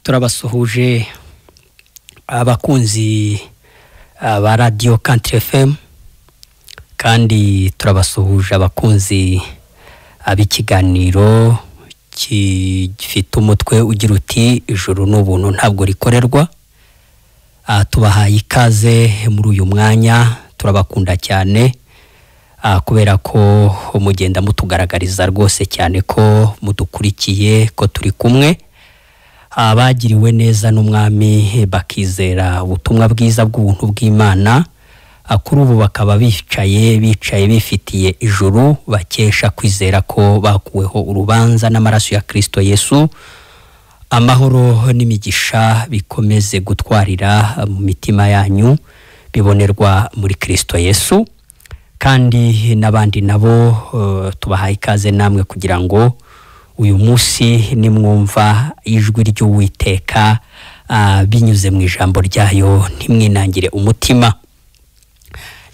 Turabasuhuje abakunzi ba Radio Country FM, kandi turabasuhuje abakunzi ab'ikiganiro gifite umutwe ugira uti ijuru n'ubuntu ntabwo rikorerwa. Tubahaye ikaze muri uyu mwanya, turabakunda cyane kubera ko mugenda mutugaragariza rwose cyane ko mudukurikiye, ko turi kumwe. Abagiriwe neza n'umwami bakizera ubutumwa bwiza bw'ubuntu bw'Imana, kuri ubu bakaba bicaye bifitiye ijuru, bakesha kwizera ko bakuweho urubanza n'amaraso ya Kristo Yesu. Amahoro n'imigisha bikomeze gutwarira mu mitima yanyu, bibonerwa muri Kristo Yesu. Kandi n'abandi nabo tubahaye ikaze namwe kugira ngo uyu munsi nimwumva ijwi ry'Uwiteka binyuze mu ijambo ryayo ntimwinangire umutima.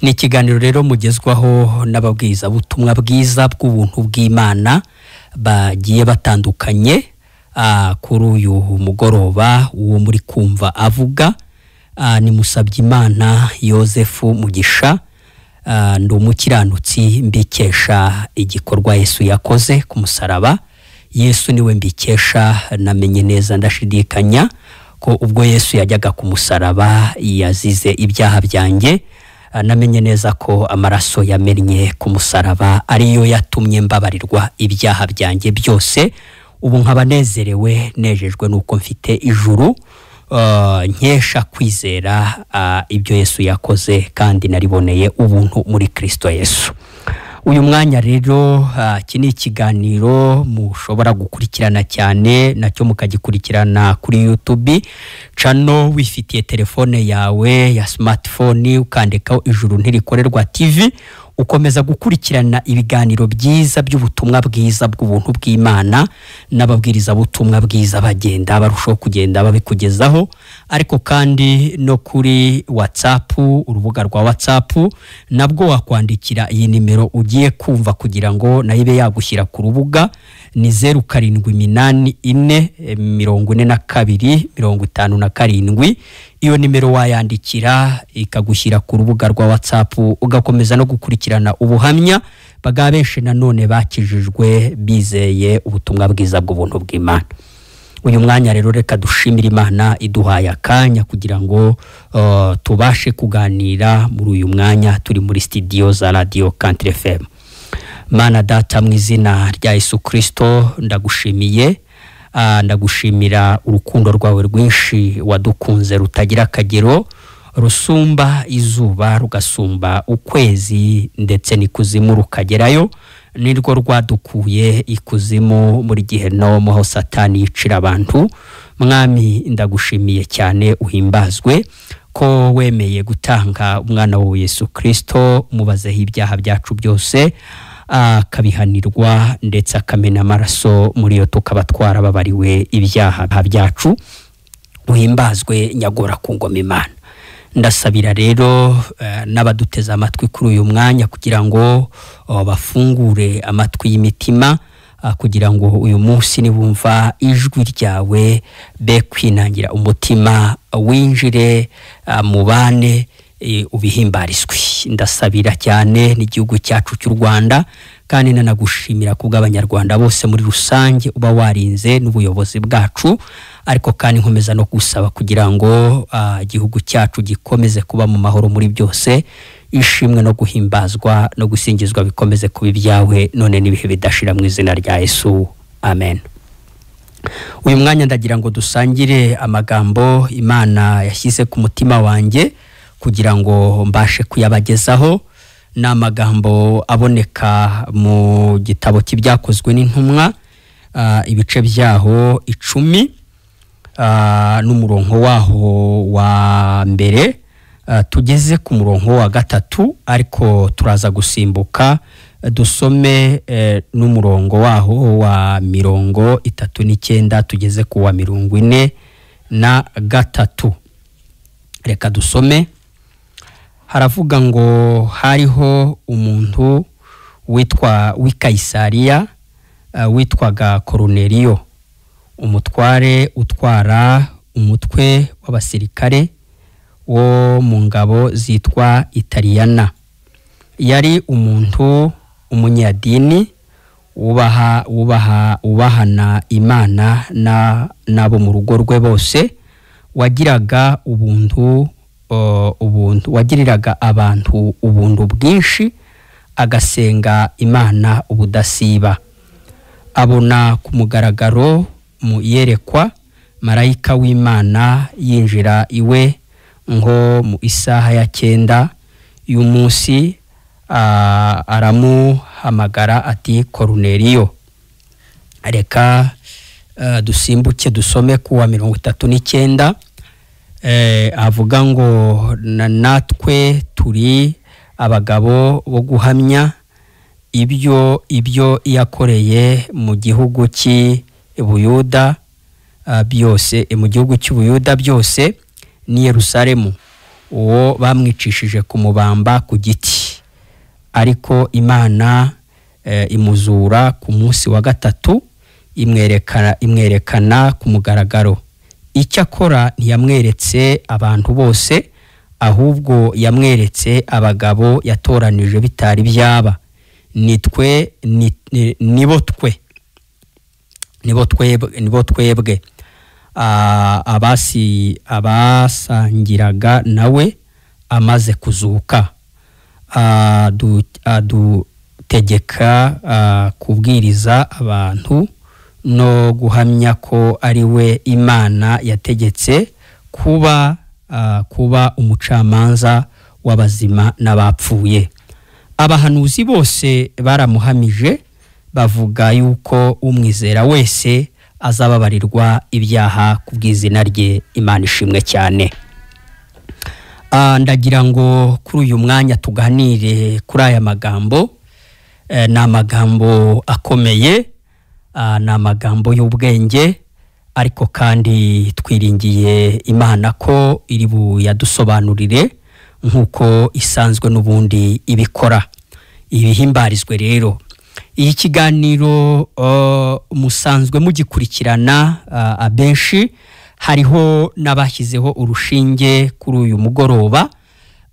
Ni ikiganiro rero mugezwaho n'ababwiriza butumwa bwiza bw'ubuntu bw'Imana bagiye batandukanye. Kuri uyu mugoroba uwo muri kumva avuga ni Musabyimana Yozefu Mugisha. Ndi umukiranutsi mbikesha igikorwa Yesu yakoze ku musaraba. Yesu niwe mbikesha, namenye neza ndashidikanya ko ubwo Yesu yajyaga ku musaraba yazize ibyaha byanjye. Namenye neza ko amaraso yamennye ku musaraba ariyo yatumye mbabarirwa ibyaha byanjye byose. Ubu nkaba nezerewe, nejejwe nuko mfite ijuru, nkesha kwizera ibyo Yesu yakoze, kandi nariboneye ubuntu muri Kristo Yesu. Uyu mwanya rero iki ni ikiganiro mushobora gukurikirana cyane, nacyo mukagikurikirana kuri YouTube channel, wifitiye telefone yawe ya smartphone ukandikaho Ijuru Ntirikorerwa TV, ukomeza gukurikirana ibiganiro byiza by'ubutumwa bwiza bw'ubuntu bw'Imana n'ababwiriza butumwa bwiza bagenda barushaho kugenda babikugezaho. Ariko kandi no kuri WhatsApp, urubuga rwa WhatsApp nabwo wakwandikira iyi nimero ugiye kumva kugira ngo nayo ibe yagushyira ku rubuga, ni 0784 42 57. Iyo nimero wayandikira ikagushyira ku rubuga rwa WhatsApp, ugakomeza no gukurikirana ubuhamya bwa benshi nanone bakijijwe bizeye ubutumwa bwiza bw'ubuntu bw'Imana. Uyu mwanya rero reka dushimire Imana iduhaye akanya kugira ngo tubashe kuganira muri uyu mwanya turi muri studio za Radio Country FM. Mana Data, mu izina rya Yesu Kristo ndagushimiye, ndagushimira urukundo rwawe rwinshi wadukunze rutagira akagero, rusumba izuba rugasumba ukwezi ndetse n'ikuzimu rukagerayo. Nirwo rwadukuye ikuzimu muri gihenomu aho Satani yicira abantu. Mwami ndagushimiye cyane, uhimbazwe ko wemeye gutanga umwana wawe Yesu Kristo umubazeho ibyaha byacu byose, akabihanirwa ndetse akamena amaraso muri yo tukaba twarababariwe ibyaha byacu. Uhimbazwe nyagora ku ngoma Imana. Ndasabira rero n'abaduteze amatwi kuri uyu mwanya kugira ngo bafungure amatwi y'imitima, kugira ngo uyu munsi nibumva ijwi ryawe be kwinangira umutima, winjire mubane ubihimbarizwe. Ndasabira cyane n'igihugu cyacu cy'u Rwanda, kandi nanagushimira kubw'abanyarwanda bose muri rusange uba warinze n'ubuyobozi bwacu. Ariko kandi nkomeza no gusaba kugira ngo igihugu cyacu gikomeze kuba mu mahoro muri byose, ishimwe no guhimbazwa no gusingizwa bikomeze kuba ibyawe none n'ibihe bidashira, mu izina rya Yesu, amen. Uyu mwanya ndagira ngo dusangire amagambo Imana yashyize ku mutima wanjye kugira ngo mbashe kuyabagezaho. Ni amagambo aboneka mu gitabo cy'ibyakozwe n'intumwa, ibice byaho 10, n'umurongo waho wa mbere, tugeze ku murongo wa 3, ariko turaza gusimbuka dusome n'umurongo waho wa 39 tugeze ku wa 43. Reka dusome. Haravuga ngo hariho umuntu witwa w'i Kayisariya, witwaga Koruneliyo. Umutware utwara umutwe w'abasirikare wo mu ngabo zitwa Italiyana. Yari umuntu umunyadini wubaha wubaha wubahana Imana na nabo mu rugo rwe bose, wagiraga ubuntu ubuntu wagiriraga abantu ubuntu bwinshi, agasenga Imana ubudasiba. Abona ku mugaragaro mu iyerekwa marayika w'Imana yinjira iwe nko mu isaha ya 9 y'umunsi, aramuhamagara ati Koruneliyo. Reka dusimbuke dusome kuwa 39, avuga ngo natwe turi abagabo bo guhamya ibyo yakoreye mu gihugu cy'Ubuyuda byose, mu gihugu cy'Ubuyuda byose ni Yerusalemu, uwo bamwicishije kumubamba ku giti. Ariko Imana imuzura ku munsi wa gatatu, imwerekana ku mugaragaro. Icyakora ntiyamweretse abantu bose, ahubwo yamweretse abagabo yatoranije bitari byaba, nitwe nibo twe nibo twebwe abasangiraga nawe amaze kuzuka, adutegeka kubwiriza abantu no guhamya ko ari we Imana yategetse kuba umucamanza w'abazima n'abapfuye. Abahanuzi bose baramuhamije, bavuga yuko umwizera wese azababarirwa ibyaha ku bw'izina rye. Imana ishimwe cyane. Ndagira ngo kuri uyu mwanya tuganire kuri aya magambo. Ni amagambo akomeye, ni amagambo y'ubwenge, ariko kandi twiringiye Imana ko iri buyadusobanurire nk'uko isanzwe n'ubundi ibikora. Ibihimbarizwe rero. Iyi kiganiro musanzwe mugikurikirana abenshi, hariho n'abashyizeho urushinge kuri uyu mugoroba,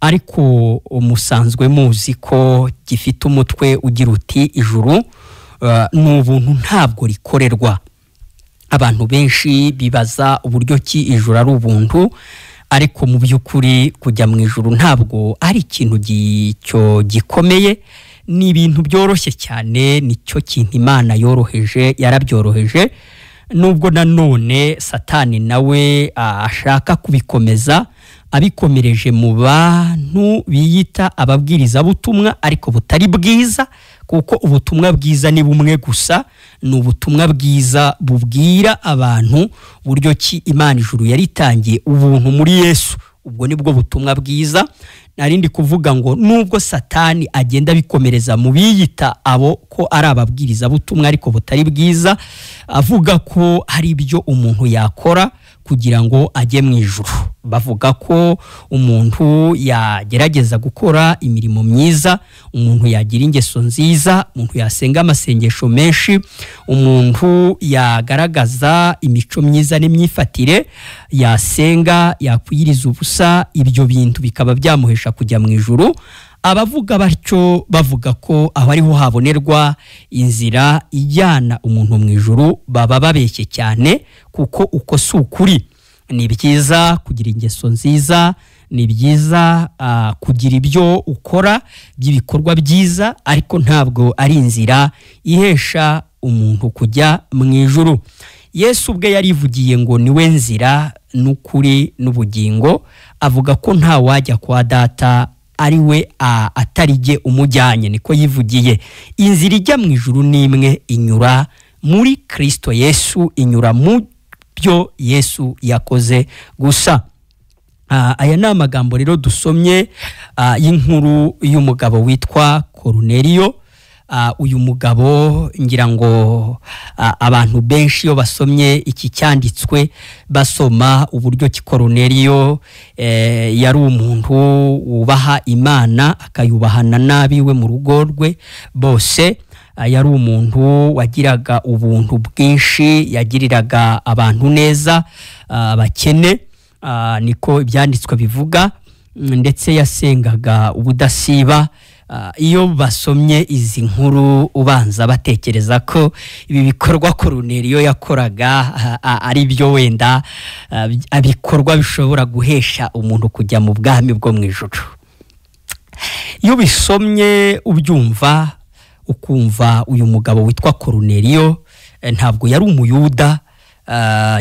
ariko musanzwe muzi ko gifite umutwe ugira uti ijuru ni ubuntu ntabwo rikorerwa. Abantu benshi bibaza uburyo ki ijuru ari ubuntu, ariko mu by'ukuri kujya mu ijuru ntabwo ari ikintu gikomeye, ni ibintu byoroshye cyane, nicyo kintu Imana yoroheje, yarabyoroheje. Nubwo nanone Satani nawe ashaka kubikomeza, abikomereje mu bantu biyita ababwiriza butumwa ariko butari bwiza, kuko ubutumwa bwiza ni bumwe gusa, ni ubutumwa bwiza bubwira abantu buryo ki Imana ijuru yaritangiye ubuntu muri Yesu. Ubwo nibwo butumwa bwiza. Narindi kuvuga ngo nubwo Satani agenda bikomereza mu biyita abo ko ari ababwiriza butumwa ariko butari bwiza, avuga ko hari ibyo umuntu yakora kugira ngo ajye mu ijuru. Bavuga ko umuntu yagerageza gukora imirimo myiza, umuntu yagira ingeso nziza, umuntu yasenga amasengesho menshi, umuntu yagaragaza imico myiza n'imyifatire, yasenga, yakwiriza ubusa, ibyo bintu bikaba byamuhesha kujya mu ijuru. Abavuga batyo bavuga ko aho ariho habonerwa inzira ijyana umuntu mu ijuru baba babeshye cyane, kuko uko si ukuri. Ni byiza kugira ingeso nziza, ni byiza kugira ibyo ukora by'ibikorwa byiza, ariko ntabwo ari inzira ihesha umuntu kujya mu ijuru. Yesu ubwe yarivugiye ngo niwe nzira n'ukuri n'ubugingo, avuga ko nta wajya kwa data ari we atarije umujyanye, niko yivugiye. Inzira ijya mu ijuru ni imwe, inyura muri Kristo Yesu, inyura mu byo Yesu yakoze gusa. Aya ni amagambo rero dusomye y'inkuru y'umugabo witwa Koruneliyo. Uyu mugabo ngira ngo abantu benshi iyo basomye iki cyanditswe basoma uburyo ki Koruneliyo yari umuntu wubaha Imana, akayubahana n'abiwe mu rugo rwe bose. Yari umuntu wagiraga ubuntu bwinshi, yagiriraga abantu neza, abakene, niko ibyanditswe bivuga, ndetse yasengaga ubudasiba. Iyo basomye izi nkuru ubanza batekereza ko ibi bikorwa Koruneliyo yakoraga ari byo wenda bikorwa bishobora guhesha umuntu kujya mu bwami bwo mu ijuru. Iyo bisomye ubyumva ukumva uyu mugabo witwa Koruneliyo ntabwo yari umuyuda,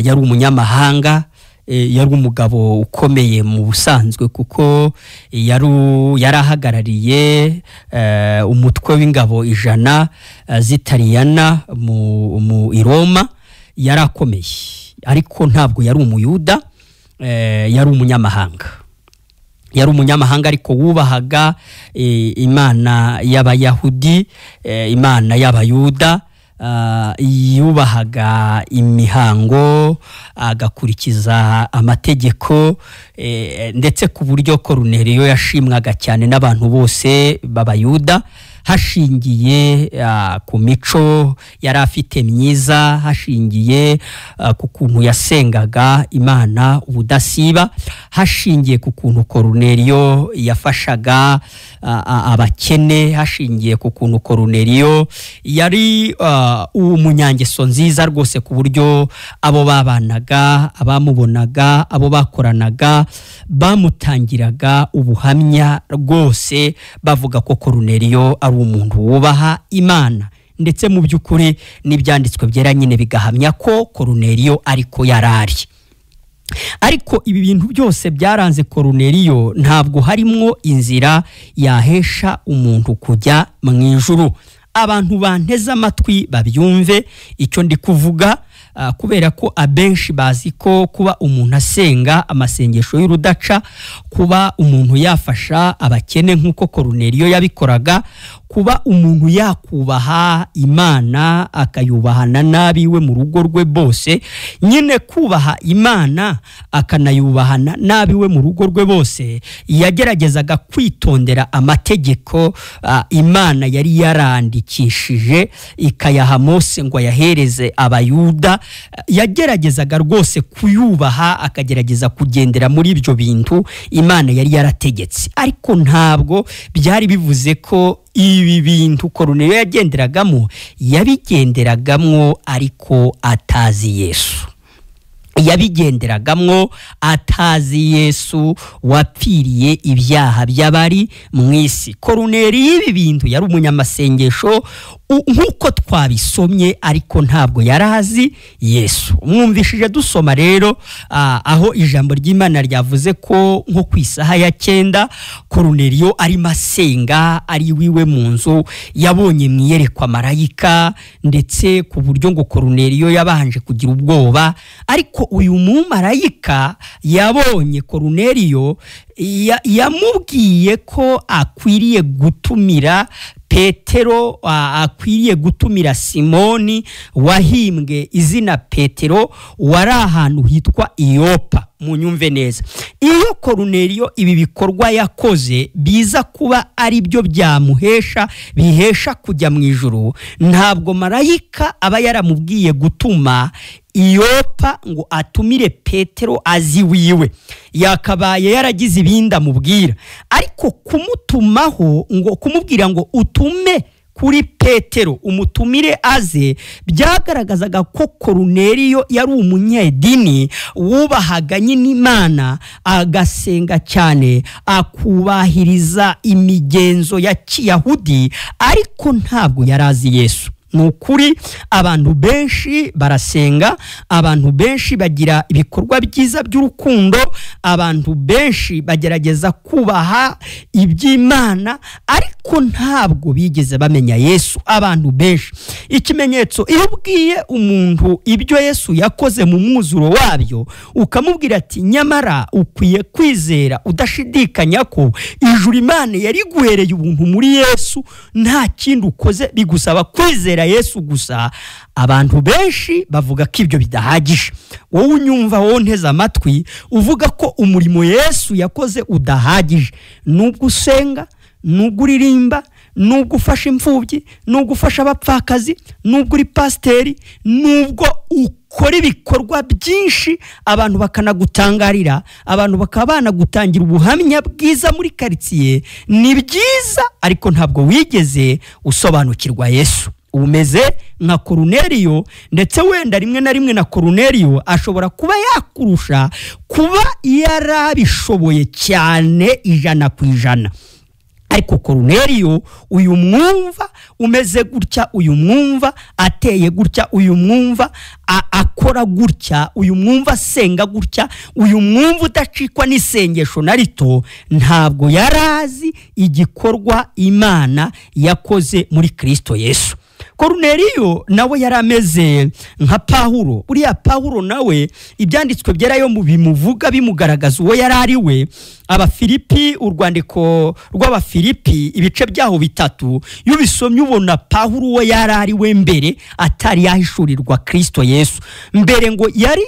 yari umunyamahanga, yari umugabo ukomeye mu busanzwe, kuko yarahagarariye umutwe w'ingabo 100 z'Italiyana mu Roma, yarakomeye, ariko ntabwo yari umuyuda, yari umunyamahanga. Yari umunyamahanga ariko wubahaga Imana y'Abayahudi, Imana y'Abayuda, yubahaga imihango, agakurikiza amategeko, ndetse ku buryo Koruneliyo yashimwaga cyane n'abantu bose b'Abayuda, hashingiye ku mico yari afite myiza, hashingiye ku kuntu yasengaga Imana ubudasiba, hashingiye ku kuntu Koruneliyo yafashaga abakene, hashingiye ku kuntu Koruneliyo yari umunyangeso nziza rwose, ku buryo abo babanaga, abamubonaga, abo bakoranaga bamutangiraga ubuhamya rwose, bavuga ko Koruneliyo ari umuntu wubaha Imana. Ndetse mu by'ukuri n'ibyanditswe byera nyine bigahamya ko Koruneliyo ariko yarari. Ariko ibi bintu byose byaranze Koruneliyo, ntabwo harimo inzira yahesha umuntu kujya mu ijuru. Abantu banteze amatwi babyumve icyo ndi kuvuga, kubera ko abenshi bazi ko kuba umuntu asenga amasengesho y'urudaca, kuba umuntu yafasha abakene nk'uko Koruneliyo yabikoraga, kuba umuntu yakubaha Imana akayubahana n'abiwe mu rugo rwe bose, nyine kubaha Imana akanayubahana n'abiwe mu rugo rwe bose, yageragezaga kwitondera amategeko Imana yari yarandikishije ikayaha Mose ngo ayahereze Abayuda. Yageragezaga rwose kuyubaha, akagerageza kugendera muri ibyo bintu Imana yari yarategetse, ariko ntabwo byari bivuze ko ibi bintu Koruneliyo yagenderagamo yabigenderagamo ariko atazi Yesu. Yabigenderagamo atazi Yesu wapfiriye ibyaha by'abari mu isi. Koruneliyo ibi bintu yari umunyamasengesho nk'uko twabisomye, ariko ntabwo yarazi Yesu. Mwumvishije dusoma rero aho ijambo ry'Imana ryavuze ko nko ku isaha ya 9 Koruneliyo arimo asenga ari wiwe mu nzu, yabonye mu iyerekwa marayika, ndetse ku buryo ngo Koruneliyo yabanje kugira ubwoba, ariko uyu mumarayika yabonye Koruneliyo yamubwiye ko akwiriye gutumira Petero, akwiriye gutumira Simoni wahimbwe izina Petero, wari ahantu hitwa Iyopa. Munyumve neza, iyo Koruneliyo ibi bikorwa yakoze biza kuba ari byo byamuhesha bihesha kujya mu ijuru, ntabwo marayika aba yaramubwiye gutuma Iyopa ngo atumire Petero azi wiwe, yakabaye yaragize ibindi amubwira, ariko kumutumaho ngo kumubwira ngo utume kuri Petero umutumire aze, byagaragazaga ko Koruneliyo yari umunyedini wubahaga nyine Imana, agasenga cyane, akubahiriza imigenzo ya Kiyahudi, ariko ntabwo yarazi Yesu. Ni ukuri abantu benshi barasenga, abantu benshi bagira ibikorwa byiza by'urukundo, abantu benshi bagerageza kubaha iby'Imana, ariko ntabwo bigeze bamenya Yesu. Abantu benshi, ikimenyetso, iyo ubwiye umuntu ibyo Yesu yakoze mu mwuzuro wabyo, ukamubwira ati nyamara ukwiye kwizera udashidikanya ko ijuru Imana yari guhereye ubuntu muri Yesu, nta kindi ukoze bigusaba kwizera Yesu gusa, abantu benshi bavuga ko ibyo bidahagije. Wowe unyumva, wowe nteze amatwi, uvuga ko umurimo Yesu yakoze udahagije, nubwo usenga, nubwo uririmba, nubwo ufasha imfubyi, nubwo ufasha abapfakazi, nubwo uri pasiteri, nubwo ukora ibikorwa byinshi abantu bakanagutangarira, abantu bakaba banagutangira ubuhamya bwiza muri karitsiye, ni byiza, ariko ntabwo wigeze usobanukirwa Yesu. Umeze nka Koruneliyo, ndetse wenda rimwe na rimwe na Koruneliyo ashobora kuba yakurusha kuba yarabishoboye cyane 100%. Ariko Koruneliyo uyu mwumva umeze gutya, uyu mwumva ateye gutya, uyu mwumva akora gutya, uyu mwumva asenga gutya, uyu mwumva udacikwa n'isengesho na rito, ntabwo yarazi igikorwa Imana yakoze muri Kristo Yesu. Koruneliyo nawe yari ameze nka Pawulo. Buriya Pawulo nawe ibyanditswe byerayo mu bimuvuga bimugaragaza uwo yari ari we. Abafilipi, urwandiko rw'Abafilipi ibice byaho 3, iyo ubisomye ubona Pawulo uwo yari ari we mbere atari yahishurirwa Kristo Yesu. Mbere ngo yari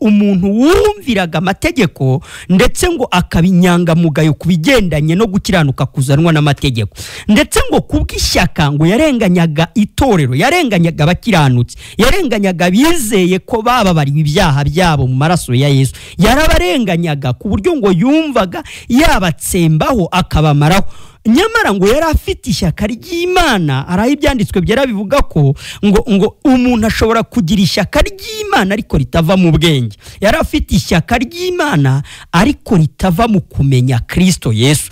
umuntu wumviraga amategeko, ndetse ngo akaba inyangamugayo ku bigendanye no gukiranuka kuzanwa n'amategeko, ndetse ngo kubw'ishyaka ngo yarenganyaga itorero, yarenganyaga abakiranutsi, yarenganyaga bizeye ko bababariwe ibyaha byabo mu maraso ya Yesu. Yarabarenganyaga ku buryo ngo yumvaga yabatsembaho akabamaraho. Nyamara ngo yari afite ishyaka ry'Imana. Araho ibyanditswe byera bivuga ko ngo umuntu ashobora kugira ishyaka ry'Imana ariko ritava mu bwenge. Yari afite ishyaka ry'Imana ariko ritava mu kumenya Kristo Yesu.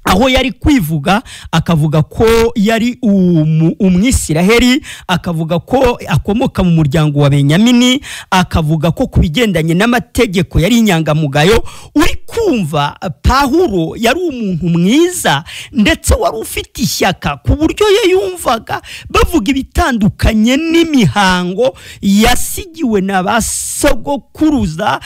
Aho yari kwivuga akavuga ko yari umwisiraheli, akavuga ko akomoka mu muryango wa Benyamini, akavuga ko kubigendanye n'amategeko yari inyangamugayo. Uri kumva Pawulo yari umuntu mwiza ndetse wari ufite ishyaka ku buryo ye yumvaga bavuga ibitandukanye n'imihango yasigiwe na basogokuruza,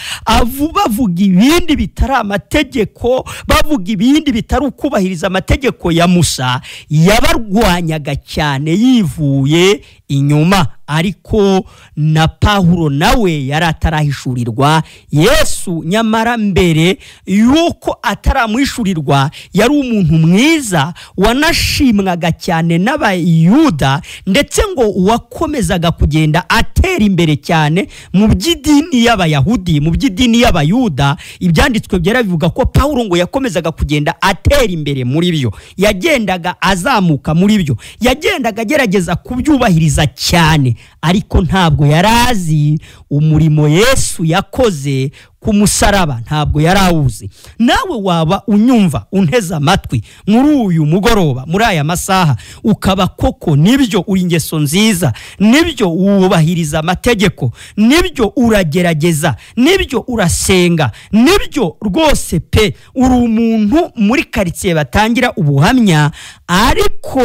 bavuga ibindi bitari amategeko, bavuga ibindi bitari kubahiriza amategeko ya Musa. Yabarwanyaga cyane yivuye inyuma. Ariko na Pawulo nawe yari atarahishurirwa Yesu. Nyamara mbere yuko ataramuhishurirwa yari umuntu mwiza wanashimwaga cyane n'Abayuda, ndetse ngo wakomezaga kugenda atera imbere cyane mu by'idini y'Abayahudi, mu by'idini y'Abayuda. Ibyanditswe byera bivuga ko Pawulo ngo yakomezaga kugenda atera imbere muri byo, yagendaga azamuka muri byo, yagendaga agerageza kubyubahiriza cyane, ariko ntabwo yarazi umurimo Yesu yakoze ku musaraba, ntabwo yarawuzi. Nawe waba unyumva unteze amatwi muri uyu mugoroba, muri aya masaha, ukaba koko nibyo uri ingeso nziza, nibyo wubahiriza amategeko, nibyo uragerageza, nibyo urasenga, nibyo rwose pe uri umuntu muri karitsiye batangira ubuhamya, ariko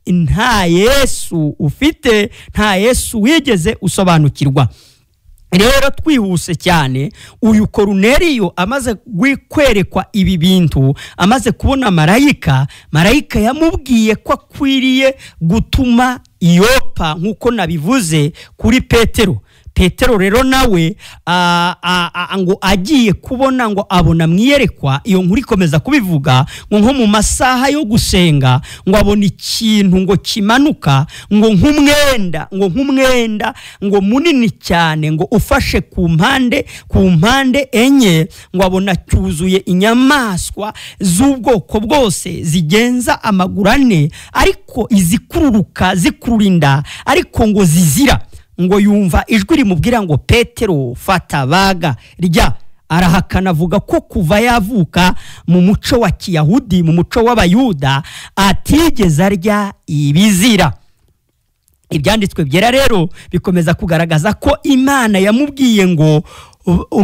nta Yesu ufite, nta Yesu wigeze usobanukirwa. Rero twihuse cyane, uyu Koruneliyo amaze kwerekwa ibi bintu, amaze kubona marayika, marayika yamubwiye ko akwiriye gutuma Yopa nkuko nabivuze kuri Petero. Petero rero nawe ngo agiye kubona ngo abona mwiyerekwa, iyo nkuru ikomeza kubivuga ngo nko mu masaha yo gusenga ngo abona ikintu ngo kimanuka ngo nk'umwenda, ngo nk'umwenda ngo munini cyane ngo ufashe ku mpande enye, ngo abona cyuzuye inyamaswa z'ubwoko bwose zigenza amaguru ane, ariko izikururuka zikurura inda, ariko ngo zizira. Ngo yumva ijwi rimubwira ngo Petero fata baga rya. Arahakana avuga ko kuva yavuka mu muco wa Kiyahudi, mu muco w'Abayuda, atigeze arya ibizira. Ibyanditswe byera rero bikomeza kugaragaza ko Imana yamubwiye ngo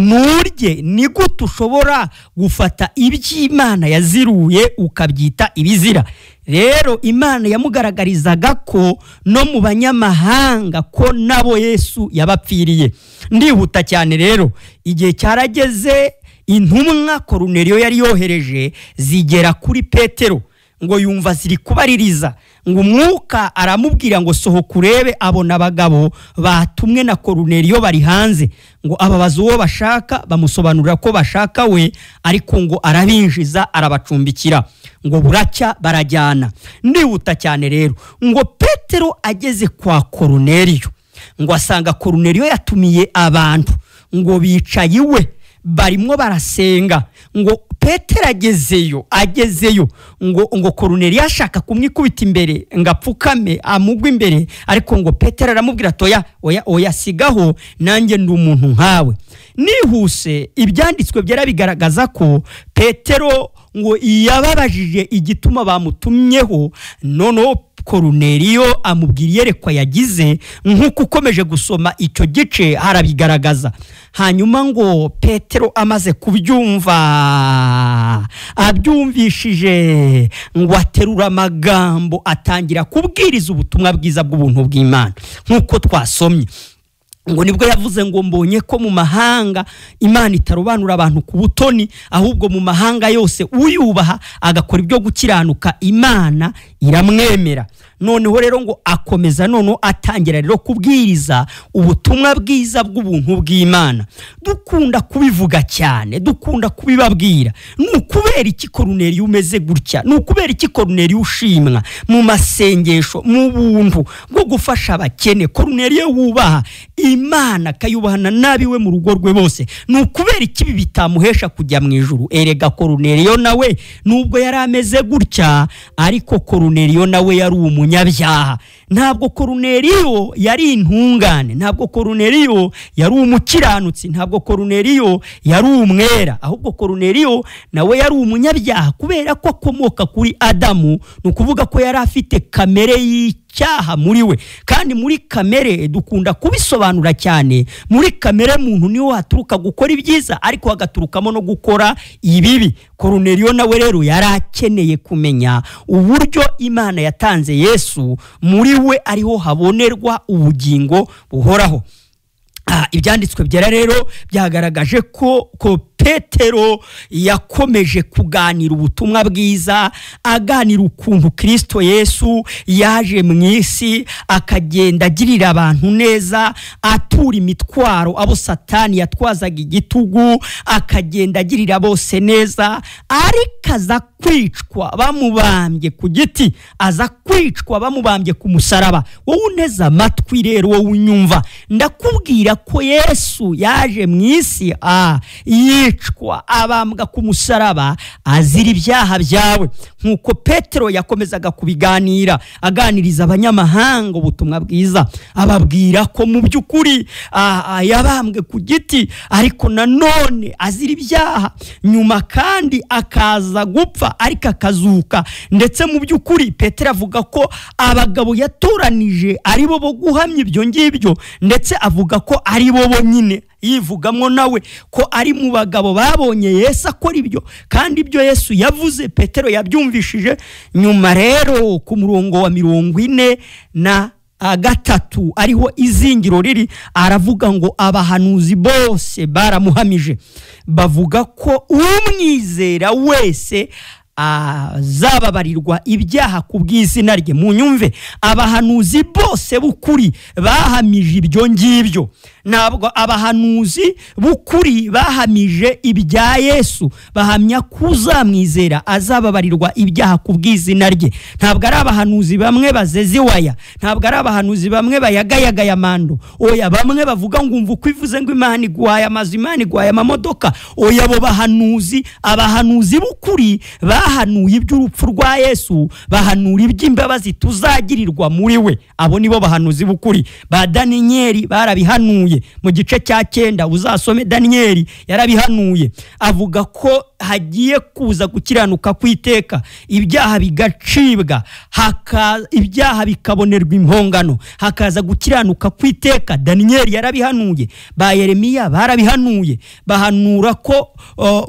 nurye, ni gute ushobora gufata iby'Imana yaziruye ukabyita ibizira? Rero Imana yamugaragarizaga ko no mu banyamahanga ko nabo Yesu yabapfiriye. Ndihuta cyane rero, igihe cyarageze intumwa Koruneliyo yari yohereje zigera kuri Petero, ngo yumva ziri kubaririza, ngo umwuka aramubwira ngo sohoka urebe. Abona abagabo batumwe na Koruneliyo bari hanze, ngo ababaza uwo bashaka, bamusobanurira ko bashaka we, ariko ngo arabinjiza arabacumbikira. Ngo buracya barajyana. Ndihuta cyane rero, ngo Petero ageze kwa Koruneliyo, ngo asanga Koruneliyo yatumiye abantu, ngo bicaye iwe barimo barasenga. Ngo Petero agezeyo ngo Koruneliyo ashaka kumwikubita imbere ngo apfukame amugwe imbere, ariko ngo Petero aramubwira ati oya oya oya, sigaho, nanjye ndi umuntu nkawe. Nihuse, ibyanditswe byera bigaragaza ko Petero ngo yababajije igituma bamutumyeho. Noneho Koruneliyo amubwira iyerekwa yagize, nk'uko ukomeje gusoma icyo gice harabigaragaza. Hanyuma ngo Petero amaze kubyumva, abyumvishije, ngo aterura amagambo atangira kubwiriza ubutumwa bwiza bw'ubuntu bw'Imana, nk'uko twasomye. Ngo nibwo yavuze ngo mbonye ko mu mahanga Imana itarobanura abantu ku butoni, ahubwo mu mahanga yose uyubaha agakora ibyo gukiranuka Imana iramwemera. Noneho rero ngo akomeza, noneho atangira rero kubwiriza ubutumwa bwiza bw'ubuntu bw'Imana. Dukunda kubivuga cyane, dukunda kubibabwira. Ni ukubera iki Koruneliyo umeze gutya? Ni ukubera iki Koruneliyo ushimwa mu masengesho, mu buntu bwo gufasha abakene? Koruneliyo wubaha Imana akayubahana n'abiwe mu rugo rwe bose, ni ukubera iki bitamuhesha kujya mu ijuru? Erega Koruneliyo nawe nubwo yari ameze gutya, ariko Koruneliyo nawe yari umunyabyaha. Ntabwo Koruneliyo yari intungane, ntabwo Koruneliyo yari umukiranutsi, ntabwo Koruneliyo yari umwera, ahubwo Koruneliyo nawe yari umunyabyaha, kubera ko akomoka kuri Adamu. Ni ukuvuga ko yari afite kamere y'icyaha muri we. Kandi muri kamere dukunda kubisobanura cyane, muri kamere muntu niho haturuka gukora ibyiza, ariko hagaturukamo no gukora ibibi. Koruneliyo nawe rero yari akeneye kumenya uburyo Imana yatanze Yesu, muri we ariho habonerwa ubugingo buhoraho. Ibyanditswe byera rero byagaragaje ko Petero yakomeje kuganira ubutumwa bwiza, aganira ukuntu Kristo Yesu yaje mu isi, akagenda agirira abantu neza, atura imitwaro abo Satani yatwazaga igitugu, akagenda agirira bose neza, ariko aza kwicwa bamubambye ku giti, aza kwicwa bamubambye ku musaraba. Wowe uneze amatwi rero, wowe unyumva, ndakubwira ko Yesu yaje mu isi, yicwa abambwa ku musaraba azira ibyaha byawe. Nkuko Petero yakomezaga kubiganira, aganiriza abanyamahanga ubutumwa bwiza, ababwira ko mu by'ukuri yabambwe ku giti, ariko nanone azira ibyaha, nyuma kandi akaza gupfa ariko akazuka. Ndetse mu by'ukuri Petero avuga ko abagabo yatoranije ari bo bo guhamya ibyo ngibyo, ndetse avuga ko ari bo bonyine, yivugamo nawe ko ari mu bagabo babonye Yesu akora ibyo, kandi ibyo Yesu yavuze Petero yabyumvishije. Nyuma rero ku murongo wa 43 ariho izingiro riri, aravuga ngo abahanuzi bose baramuhamije, bavuga ko umwizera wese azababarirwa ibyaha ku bw'izina rye. Munyumve, abahanuzi bose b'ukuri bahamije ibyo ngibyo. Ntabwo abahanuzi b'ukuri bahamije ibya Yesu, bahamya kuzamwizera azababarirwa ibyaha ku bw'izina rye. Ntabwo ari abahanuzi bamwe bazeziwaya, ntabwo ari abahanuzi bamwe bayagayagaya amando. Oya, bamwe bavuga ngo umva uko ivuze ngo Imana iguhaye amazu, Imana iguhaye amamodoka. Oya, abo bahanuzi, abahanuzi b'ukuri bahanuye iby'urupfu rwa Yesu, bahanura iby'imbabazi tuzagirirwa muri we. Abo nibo bahanuzi b'ukuri. Ba Daniyeli barabihanuye mu gice cya 9, uzasome Daniyeli yarabihanuye, avuga ko hagiye kuza gukiranuka kwiteka, ibyaha bigacibwa, ibyaha bikabonerwa impongano, hakaza gukiranuka kwiteka. Daniyeli yarabihanuye, ba Yeremiya barabihanuye, bahanura ko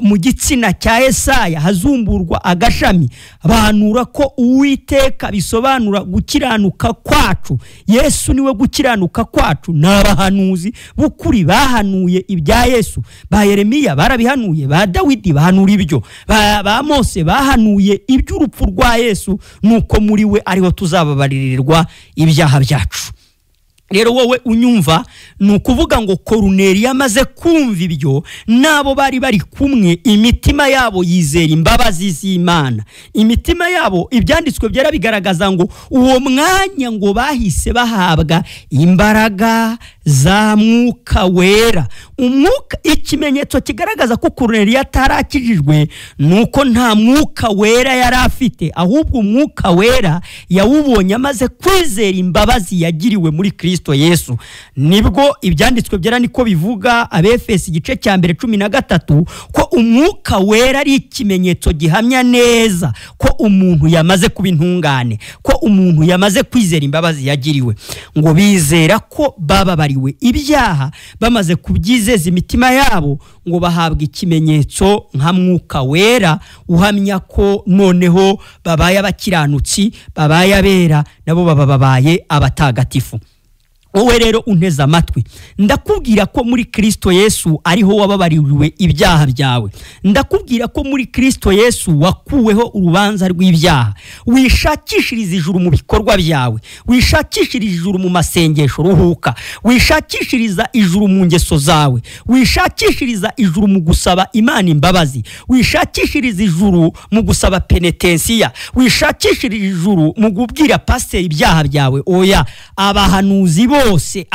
mu gitsina cya Yesaya hazumburwa agashami, bahanura ko Uwiteka bisobanura gukiranuka kwacu, Yesu niwe gukiranuka kwacu. N'abahanuzi b'ukuri bahanuye ibya Yesu, ba Yeremiya barabihanuye, ba Dawidi bahanura ibyo, ba Mose bahanuye iby'urupfu rwa Yesu, nuko muri we ariho tuzababaririrwa ibyaha byacu. Rero wowe unyumva, ni ukuvuga ngo Koruneliyo amaze kumva ibyo n'abo bari bari kumwe, imitima yabo yizera imbabazi z'Imana. Imitima yabo, ibyanditswe byera bigaragaza ngo uwo mwanya ngo bahise bahabwa imbaraga za Mwuka Wera. Umwuka, ikimenyetso kigaragaza ko Koruneliyo atarakijijwe ni uko nta Mwuka Wera yari afite, ahubwo Umwuka Wera yawubonye amaze kwizera imbabazi yagiriwe muri Kristo Yesu. Nibwo ibyanditswe byera niko bivuga, Abefesi igice cya 1 13, ko Umwuka Wera ari ikimenyetso gihamya neza ko umuntu yamaze kuba intungane, ko umuntu yamaze kwizera imbabazi yagiriwe. Ngo bizera ko bababariwe ibyaha, bamaze kubyizeza imitima yabo, ngo bahabwa ikimenyetso nka Mwuka Wera uhamya ko noneho babaye abakiranutsi, babaye abera, nabo baba babaye abatagatifu. Wowe rero unteze amatwi, ndakubwira ko muri Kristo Yesu ariho wababariwe ibyaha byawe. Ndakubwira ko muri Kristo Yesu wakuweho urubanza rw'ibyaha. Wishakishiriza ijuru mu bikorwa byawe, wishakishiriza ijuru mu masengesho ruhuka, wishakishiriza ijuru mu ngeso zawe, wishakishiriza ijuru mu gusaba Imana imbabazi, wishakishiriza ijuru mu gusaba penetensiya, wishakishiriza ijuru mu kubwira pasiteri ibyaha byawe. Oya, abahanuzi bose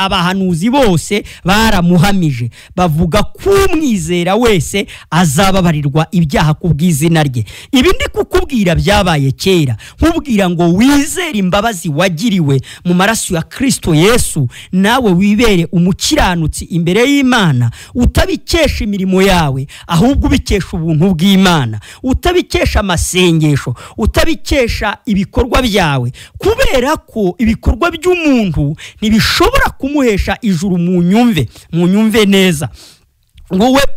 baramuhamije, bavuga ko umwizera wese azababarirwa ibyaha ku bw'izina rye. Ibi ndi kukubwira byabaye kera, nkubwira ngo wizere imbabazi wagiriwe mu maraso ya Kristo Yesu, nawe wibere umukiranutsi imbere y'Imana, utabikesha imirimo yawe, ahubwo ubikesha ubuntu bw'Imana, utabikesha amasengesho, utabikesha ibikorwa byawe, kubera ko ibikorwa by'umuntu ntibishobora kumuhesha ijuru. Munyumve neza.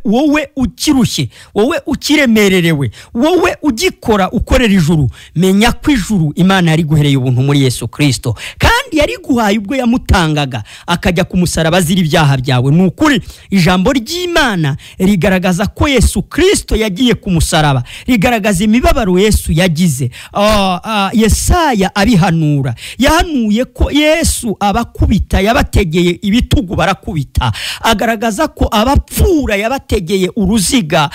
Wowe ukirushye, wowe ukiremererewe, wowe ugikora ukorera ijuru, menya ko ijuru Imana yari guhereye ubuntu muri Yesu Kristo, kandi yari guhaye ubwo yamutangaga akajya ku musaraba azira ibyaha byawe. Ni ukuri ijambo ry'Imana rigaragaza ko Yesu Kristo yagiye ku musaraba, rigaragaza imibabaro Yesu yagize. Yesaya abihanura, yahanuye ko Yesu abakubita yabategeye ibitugu barakubita, agaragaza ko abapfura yabategeye uruziga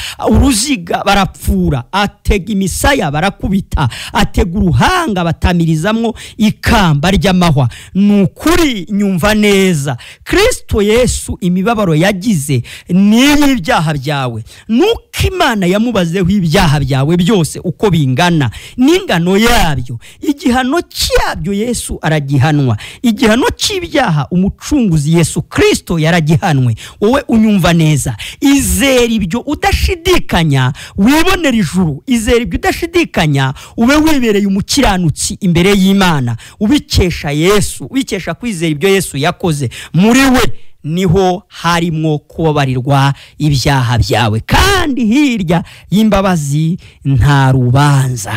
barapfura, atega imisaya barakubita, atega uruhanga batamirizamwo ikamba ry'amahwa. Ni ukuri nyumva neza, Kristo Yesu imibabaro yagize ni ibyaha byawe. Nuko Imana yamubazeho ibyaha byawe byose uko bingana n'ingano yabyo, igihano cyabyo Yesu aragihanwa. Igihano cy'ibyaha umucunguzi Yesu Kristo yaragihanwe. Wowe unyumva neza, izera ibyo udashidikanya, wibonera ijuru. Izera ibyo udashidikanya, ube wibereye umukiranutsi imbere y'Imana, ubikesha Yesu, ubikesha kwizera ibyo Yesu yakoze. Muri we niho harimo kubabarirwa ibyaha byawe, kandi hirya y'imbabazi nta rubanza.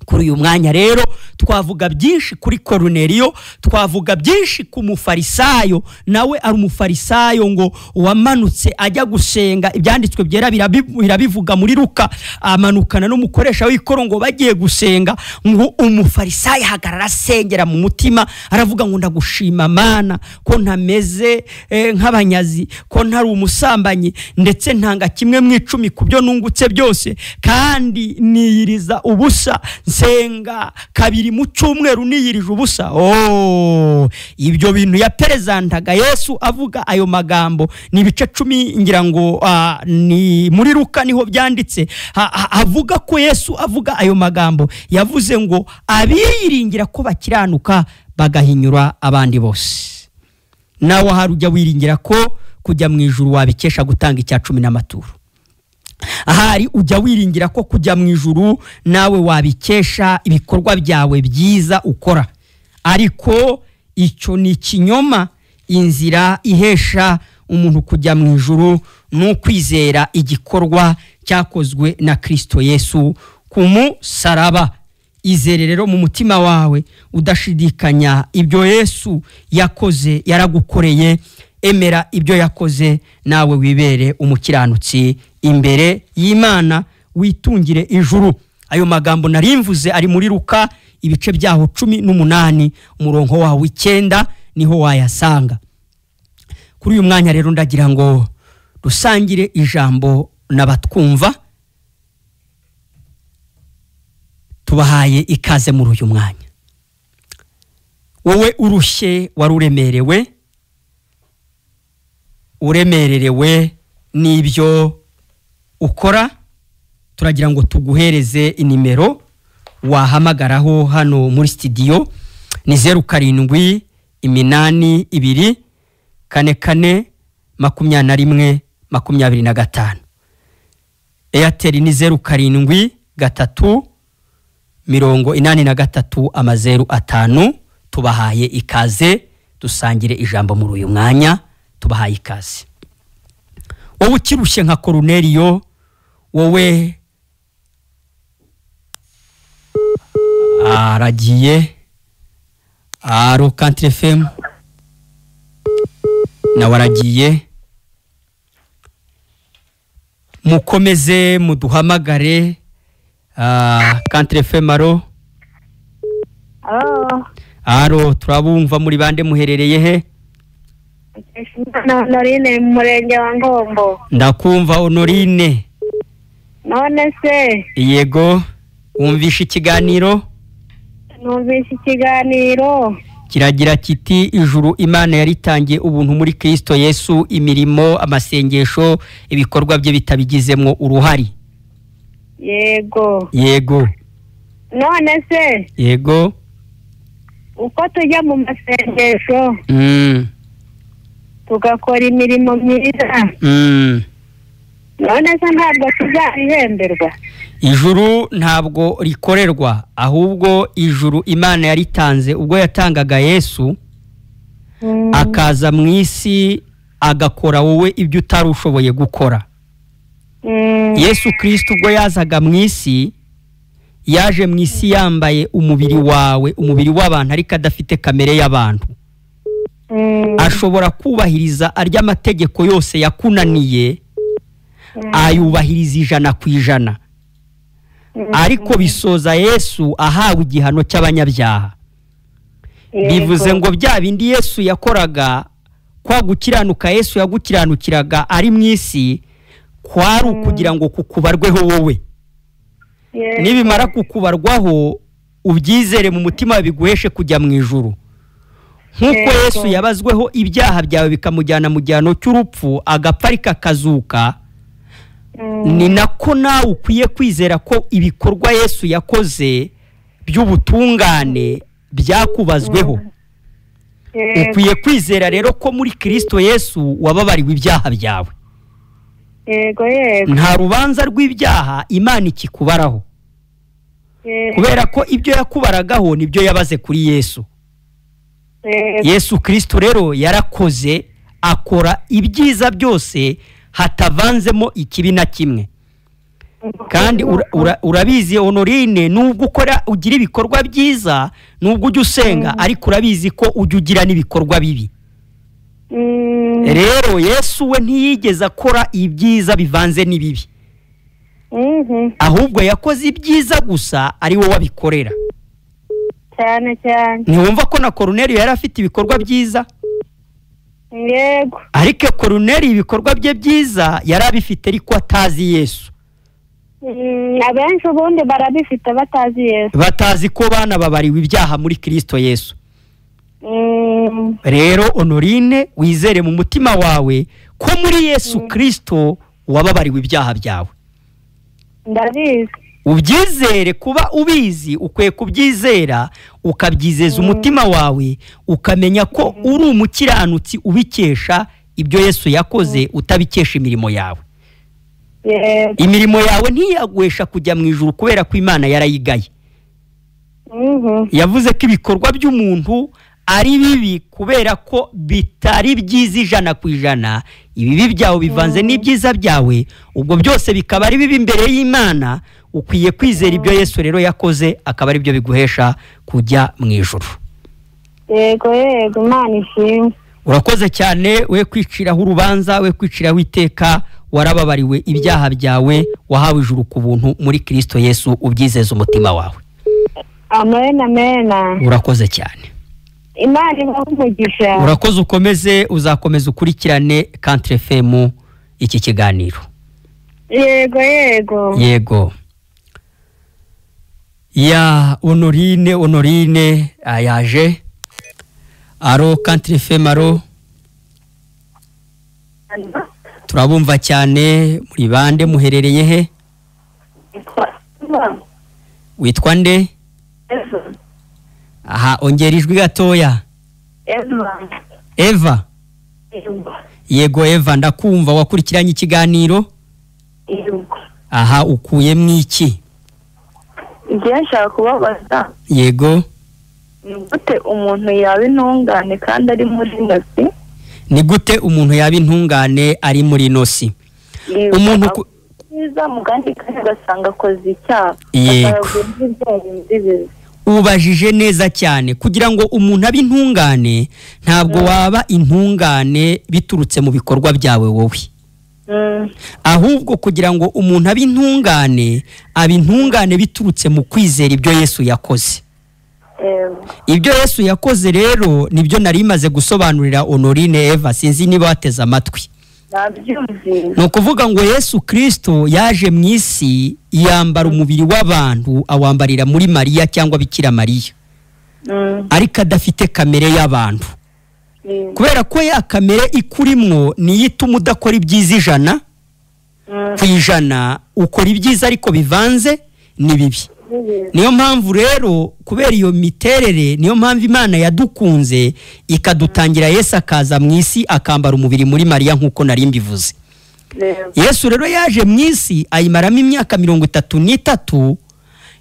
Kuri uyu mwanya rero twavuga byinshi kuri Koruneliyo, twavuga byinshi ku mufarisayo. Nawe ari umufarisayo ngo wamanutse ajya gusenga, ibyanditswe byera birabivuga muri Luka, amanukana n'umukoresha w'ikoro ngo bagiye gusenga, ngo umufarisayo ahagarara asengera mu mutima, aravuga ngo ndagushima Mana ko ntameze nk'abanyazi, ko ntari umusambanyi, ndetse ntanga kimwe mu 10 ku byo nungutse byose, kandi niyiriza ubusa, nsenga kabiri mu cyumweru niyirije ubusa. Ibyo bintu yaperezantaga Yesu avuga ayo magambo ni ibice 10 ngira ngo ni muri Luka niho byanditse, avuga ko Yesu avuga ayo magambo yavuze ngo abiyiringira ko bakiranuka bagahinyura abandi bose. Nawe hari ujya wiringira ko kujya mu ijuru wabikesha gutanga icya 10 n'amaturo. Ahari ujya wiringira ko kujya mu ijuru nawe wabikesha ibikorwa byawe byiza ukora, ariko icyo ni ikinyoma. Inzira ihesha umuntu kujya mu ijuru ni ukwizera igikorwa cyakozwe na Kristo Yesu ku musaraba. Izere rero mu mutima wawe udashidikanya ibyo Yesu yakoze yaragukoreye, emera ibyo yakoze nawe wibere umukiranutsi imbere y'Imana, witungire ijuru. Ayo magambo narimvuze ari muri Luka ibice byaho 18 umurongo wawo 9 niho wayasanga. Kuri uyu mwanya rero ndagira ngo dusangire ijambo n'abatwumva. Tubahaye ikaze muri uyu mwanya. Wowe urushye, wari uremerewe, uremererewe n'ibyo ukora, turagira ngo tuguhereze inimero wahamagaraho hano muri studio. Ni 07 82 44 21 25. Airtel ni 07 3 83 05. Tubahaye ikaze, dusangire ijambo muri uyu mwanya. Tubahaye ikaze. Wowe ukirushye nka Koruneliyo, wowe aragiye aro Country FM nawe aragiye. Mukomeze muduhamagare. Country FM aro. Aro, turabumva. Muri bande, muherereye he? Honorine, mu murenge wa Ngombo. Ndakumva Honorine. None se? Yego, wumvishe ikiganiro? Numvise ikiganiro. Kiragira kiti: ijuru Imana yaritangiye ubuntu muri Kristo Yesu, imirimo, amasengesho, ibikorwa bye bitabigizemo uruhari. Yego. Yego. None se? Yego. Uko tujya mu masengesho tugakora imirimo myiza, none se ntabwo tuzabihemberwa? Ijuru ntabwo rikorerwa, ahubwo ijuru Imana yaritanze ubwo yatangaga Yesu, akaza mu isi agakora wowe ibyo utari ushoboye gukora. Yesu Kristo ubwo yazaga mu isi, yaje mu isi yambaye umubiri wawe, umubiri w'abantu, ariko adafite kamere y'abantu. Ashobora kubahiriza arya amategeko yose yakunaniye, ayubahiriza 100%. Ariko bisoza Yesu ahawe igihano cy'abanyabyaha. Bivuze ngo bya bindi Yesu yakoraga, kwa gukiranuka Yesu yagukiranukiraga ari mu isi, kwari ukugira ngo kukubarweho wowe. Nibimara kukubarwaho, ubyizere mu mutima biguheshe kujya mu ijuru. Nk'uko Yesu yabazweho ibyaha byawe bikamujyana mu gihano cy'urupfu, agapfa ariko akazuka, ni nako nawe ukwiye kwizera ko ibikorwa Yesu yakoze by'ubutungane byakubazweho. Ukwiye kwizera rero ko muri Kristo Yesu wababariwe ibyaha byawe. Yego yego. Nta rubanza rw'ibyaha Imana ikikubaraho, kubera ko ibyo yakubaragaho nibyo yabaze kuri Yesu. Yesu Kristo rero yarakoze, akora ibyiza byose hatavanzemo ikibi na kimwe. Kandi urabizi Honorine, nubwo ukora ugira ibikorwa byiza, nubwo ujya usenga, ariko urabizi ko ujya ugira n'ibikorwa bibi. Rero Yesu we ntiyigeze akora ibyiza bivanze n'ibibi, ahubwo yakoze ibyiza gusa ari wowe wabikorera. Cyane cyane. Ntiwumva ko na Koruneliyo yari afite ibikorwa byiza? Yego. Ariko Koruneliyo ibikorwa bye byiza yari abifite ariko atazi Yesu. Abenshi ubundi barabifite batazi Yesu, batazi ko bana babariwe ibyaha muri Kristo Yesu. Rero Honorine, wizere mu mutima wawe ko muri Yesu Kristo wababariwe ibyaha byawe. Ndabizi. Ubyizere. Kuba ubizi ukwiye kubyizera, ukabyizeza umutima wawe, ukamenya ko uri umukiranutsi ubikesha ibyo Yesu yakoze, utabikesha imirimo yawe. Imirimo yawe ntiyaguhesha kujya mu ijuru, kubera ko Imana yarayigaye. Yavuze ko ibikorwa by'umuntu ari bibi kubera ko bitari byiza 100%. Ibibi byawe bivanze n'ibyiza byawe, ubwo byose bikaba ari bibi imbere y'Imana. Ukwiye kwizera ibyo Yesu rero yakoze, akaba ari byo biguhesha kujya mu ijuru. Yego yego, Imana ishimwe. Urakoze cyane. We kwiciraho urubanza, we kwiciraho iteka, warababariwe ibyaha byawe, wahawe ijuru ku buntu muri Kristo Yesu, ubyizeza umutima wawe. Amen amen. Urakoze cyane. Imana ibahe umugisha. Urakoze, ukomeze, uzakomeza ukurikirane Country FM iki kiganiro. Yego yego. Yego. Ya Honorine, Honorine yaje. Aro Country FM, aro. Turabumva cyane, muri bande, muherereye he? Witwa nde? Aha, ongera ijwi gatoya. Eva. Eva. Yego Eva, ndakumva. Wakurikiranye ikiganiro? Yego. Aha, ukuyemo iki? Ngiye nshaka kubabaza. Yego. Ni gute umuntu yaba intungane kandi ari muri inosi? Ni gute umuntu yaba intungane ari muri inosi? Umuntu mwiza mu kandi kandi ugasanga akoze icyaha. Yego. Ubajije neza cyane. Kugira ngo umuntu abe intungane, ntabwo waba intungane biturutse mu bikorwa byawe wowe. Ahubwo kugira ngo umuntu abe intungane, abe intungane biturutse mu kwizera ibyo Yesu yakoze. Ibyo Yesu yakoze rero nibyo nari maze gusobanurira Honorine Eva, sinzi niba wateze amatwi. Ni ukuvuga ngo Yesu Kristo yaje mu isi yambara umubiri w'abantu, awambarira muri Mariya cyangwa Bikira Mariya, ariko adafite kamere y'abantu. Kubera ko ya kamere ikurimwo niyo ituma udakora ibyiza 100%, ukora ibyiza ariko bivanze ni bibi. Niyo mpamvu rero, kubera iyo miterere, niyo mpamvu Imana yadukunze ikadutangira Yesu akaza mu isi akambara umubiri muri Mariya nkuko nari mbivuze. Yesu rero yaje mu isi ayimaramo imyaka 33,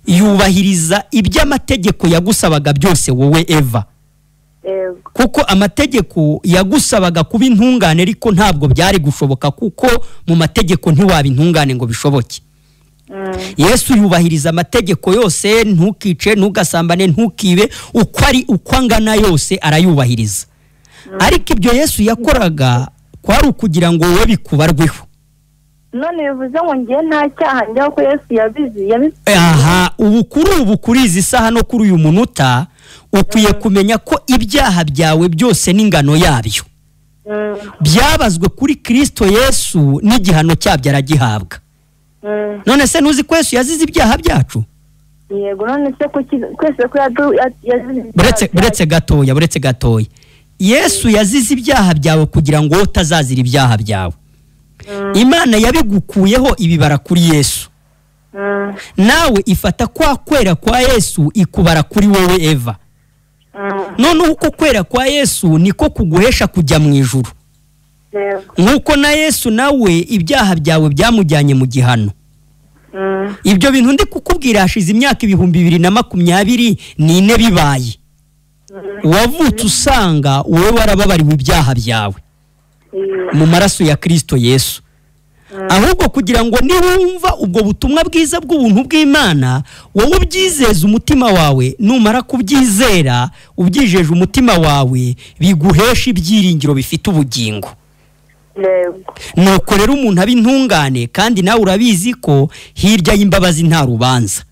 yubahiriza iby'amategeko yagusabaga byose wowe Eva. Kuko amategeko yagusabaga kuba intungane, ariko ntabwo byari gushoboka kuko mu mategeko ntiwaba intungane ngo bishoboke. Yesu yubahiriza amategeko yose, ntukice, ntugasambane, ntukibe, uko ari uko angana yose arayubahiriza. Ariko ibyo Yesu yakoraga kwari ukugira ngo wowe bikubarweho. None bivuze ngo ngiye nta cyaha njya ko Yesu yabizi. Aha, ubu kuri ubu kuri izi saha no kuri uyu munota ukwiye kumenya ko ibyaha byawe byose n'ingano yabyo byabazwe kuri Kristo Yesu, n'igihano cyabyo aragihabwa. None se ntuzi ko Yesu yazize ibyaha byacu? Yego, none se kwese ko yazize. Buretse gatoya, buretse gatoya. Yesu yazize ibyaha byawe kugira ngo utazazira ibyaha byawe. Imana yabigukuyeho ibibara kuri Yesu. Nawe ifata kwa kwera kwa Yesu ikubara kuri wowe Eva. None uko kwera kwa Yesu niko kuguhesha kujya mu ijuru. Nkuko na Yesu nawe ibyaha byawe byamujyanye mu gihano. Ibyo bintu ndi kukubwira hashize imyaka 2024 bibaye. Wavutse usanga wowe warababariwe ibyaha byawe mu maraso ya Kristo Yesu. Ahubwo kugira ngo niwumva ubwo butumwa bwiza bw'ubuntu bw'Imana, wowe ubyizeza umutima wawe, numara kubyizera ubyijeje umutima wawe, biguhesha ibyiringiro bifite ubugingo. Nuko rero umuntu aba intungane, kandi nawe urabizi ko hirya y'imbabazi nta rubanza.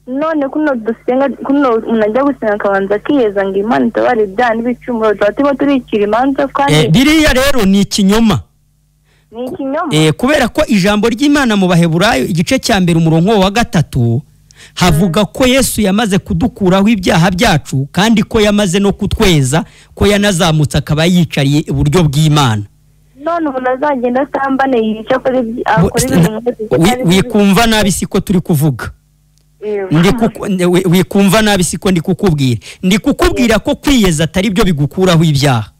None kuno dusenga, kuno umuntu ajya gusenga akabanza akiyeza ngo Imana itabare ibyaha n'ibicumuro, tuba turimo turikira imanza kandi biriya rero ni ikinyoma. Ni ikinyoma. Kubera ko ijambo ry'Imana mu Baheburayo igice cya 1 umurongo wa 3 havuga ko Yesu yamaze kudukuraho ibyaha byacu, kandi ko yamaze no kutweza, ko yanazamutse akaba yicariye iburyo bw'Imana. None umuntu azagenda asambane yica akora ibintu. Wikumva nabi siko turi kuvuga. Wikumva nabi siko ndi kukubwira. Ndi kukubwira ko kwiyeza atari byo bigukuraho ibyaha.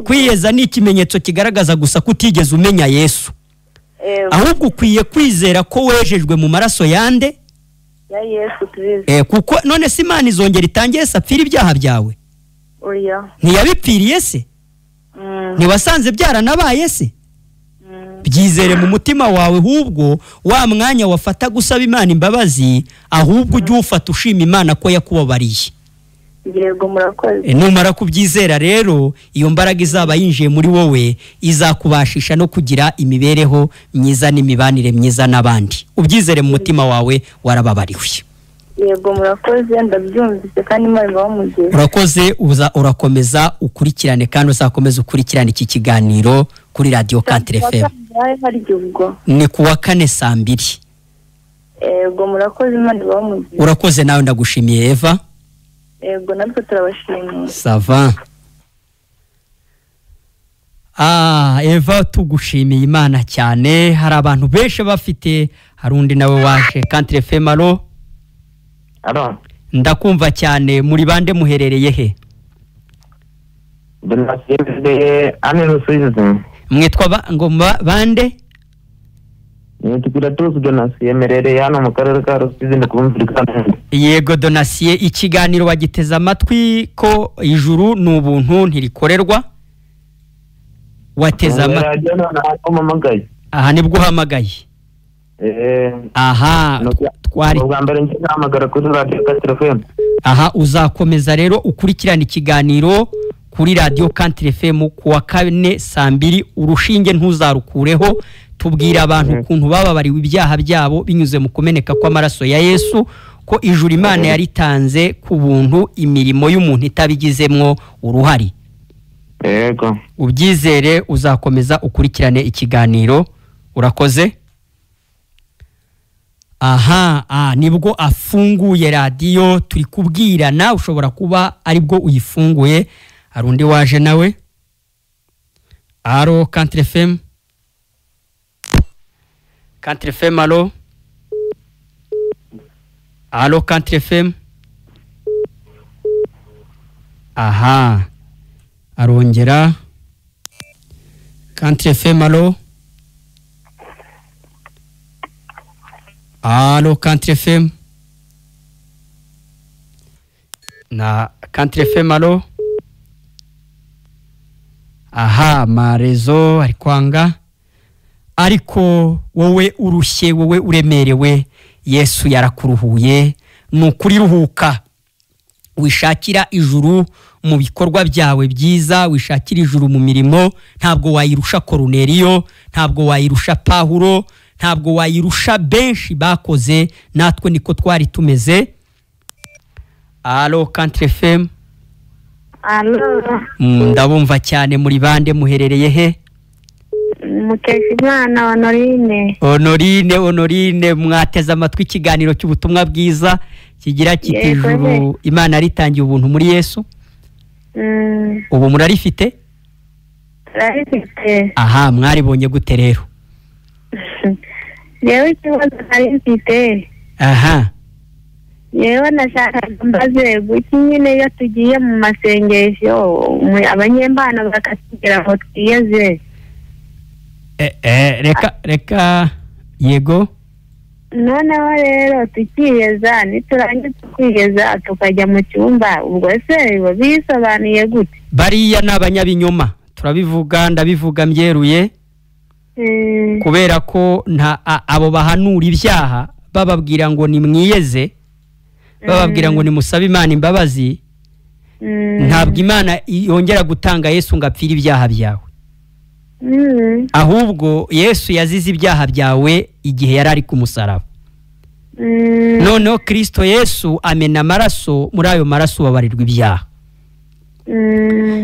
Kwiyeza ni ikimenyetso kigaragaza gusa kutigeze umenya Yesu. Ahubwo ukwiye kwizera ko wejejwe mu maraso yande ya Yesu Kristo. Kuko none se Imana izongera itange Yesu apfira ibyaha byawe? Oya. Ntiyabipfiriye se? Ntiwasanze byaranabaye se? Byizere mu mutima wawe, ahubwo wa mwanya wafata gusaba Imana imbabazi, ahubwo ujye ufata ushima Imana ko yakubabariye. Yego, murakoze. Numara kubyizera rero, iyo mbaraga izaba yinjiye muri wowe izakubashisha no kugira imibereho myiza n'imibanire myiza n'abandi. Ubyizere mu mutima wawe, warababariwe. Yego murakoze, ndabyumvise kandi Imana ibahe. Urakoze, uza urakomeza ukurikirane kandi uzakomeza ukurikirane iki kiganiro kuri Radio Country FM. Ni kuwa kane saa 2. Yego murakoze, Imana ibahe. Urakoze nawe, ndagushimiye Eva. Yego natwe turabashimiye. Sava. Eva tugushimiye Imana cyane. Hari abantu benshi bafite, hari undi nawe waje. Country FM, alo. Alo. Ndakumva cyane, muri bande muherereye he? Mwitwa ngo bande? Yego Donatien, ikiganiro wagiteze amatwi ko ijuru ni ubuntu ntirikorerwa. Wateze amatwi. Aha nibwo uhamagaye. Aha twari aha, uzakomeza rero ukurikirana ikiganiro kuri Radio Country FM kuwa kane saa 2, urushinge ntuzarukureho. Tubwira abantu ukuntu bababariwe ibyaha byabo binyuze mu kumeneka kw'amaraso ya Yesu, ko ijuru Imana yaritanze ku buntu, imirimo y'umuntu itabigizemwo uruhari. Yego ubyizere, uzakomeza ukurikirane ikiganiro. Urakoze. Aha nibwo afunguye radio, turi kubwirana, ushobora kuba aribwo uyifunguye. Hari undi waje nawe. Alo Country FM. Country FM, alo. Alo Country FM. Aha arongera. Country FM, alo. Alo Country FM. Na Country FM, alo. Aha marezo ari kwanga, ariko wowe urushye, wowe uremerewe, Yesu yarakuruhuye. Ni ruhuka, wishakira ijuru mu bikorwa byawe byiza, wishakira ijuru mu mirimo. Ntabwo wayirusha Koruneliyo, ntabwo wayirusha Pawulo, ntabwo wayirusha benshi bakoze, natwe niko twari tumeze. Alo Country FM. Alo. Ndabumva cyane, muri bande muherereye he? Mukeshimana Honorine. Honorine, Honorine, mwateze amatwi ikiganiro cy'ubutumwa bwiza kigira kiti ijuru Imana ritangiye ubuntu muri Yesu. Ubu murarifite? Turarifite. Aha mwaribonye gute rero? Yewe ikibazo nari mfite. Aha. Yewe nashakaga mbaze guki nyine iyo tugiye mu masengesho abanyembana bakatubwira ngo twiyeze. Reka yego. Noneho rero tukiyeza, niturangiza kwiyeza tukajya mu cyumba, ubwo se biba bisobanuye gute? Bariya ni abanyabinyoma, turabivuga, ndabivuga mbyeruye. Kubera ko nta abo bahanura ibyaha bababwira ngo nimwiyeze, bababwira ngo nimusabe Imana imbabazi, ntabwo Imana yongera gutanga Yesu ngo apfire ibyaha byawe. Ahubwo Yesu yazize ibyaha byawe igihe yari ari ku musaraba. Noneho Kristo Yesu amena amaraso, muri ayo maraso babarirwa ibyaha.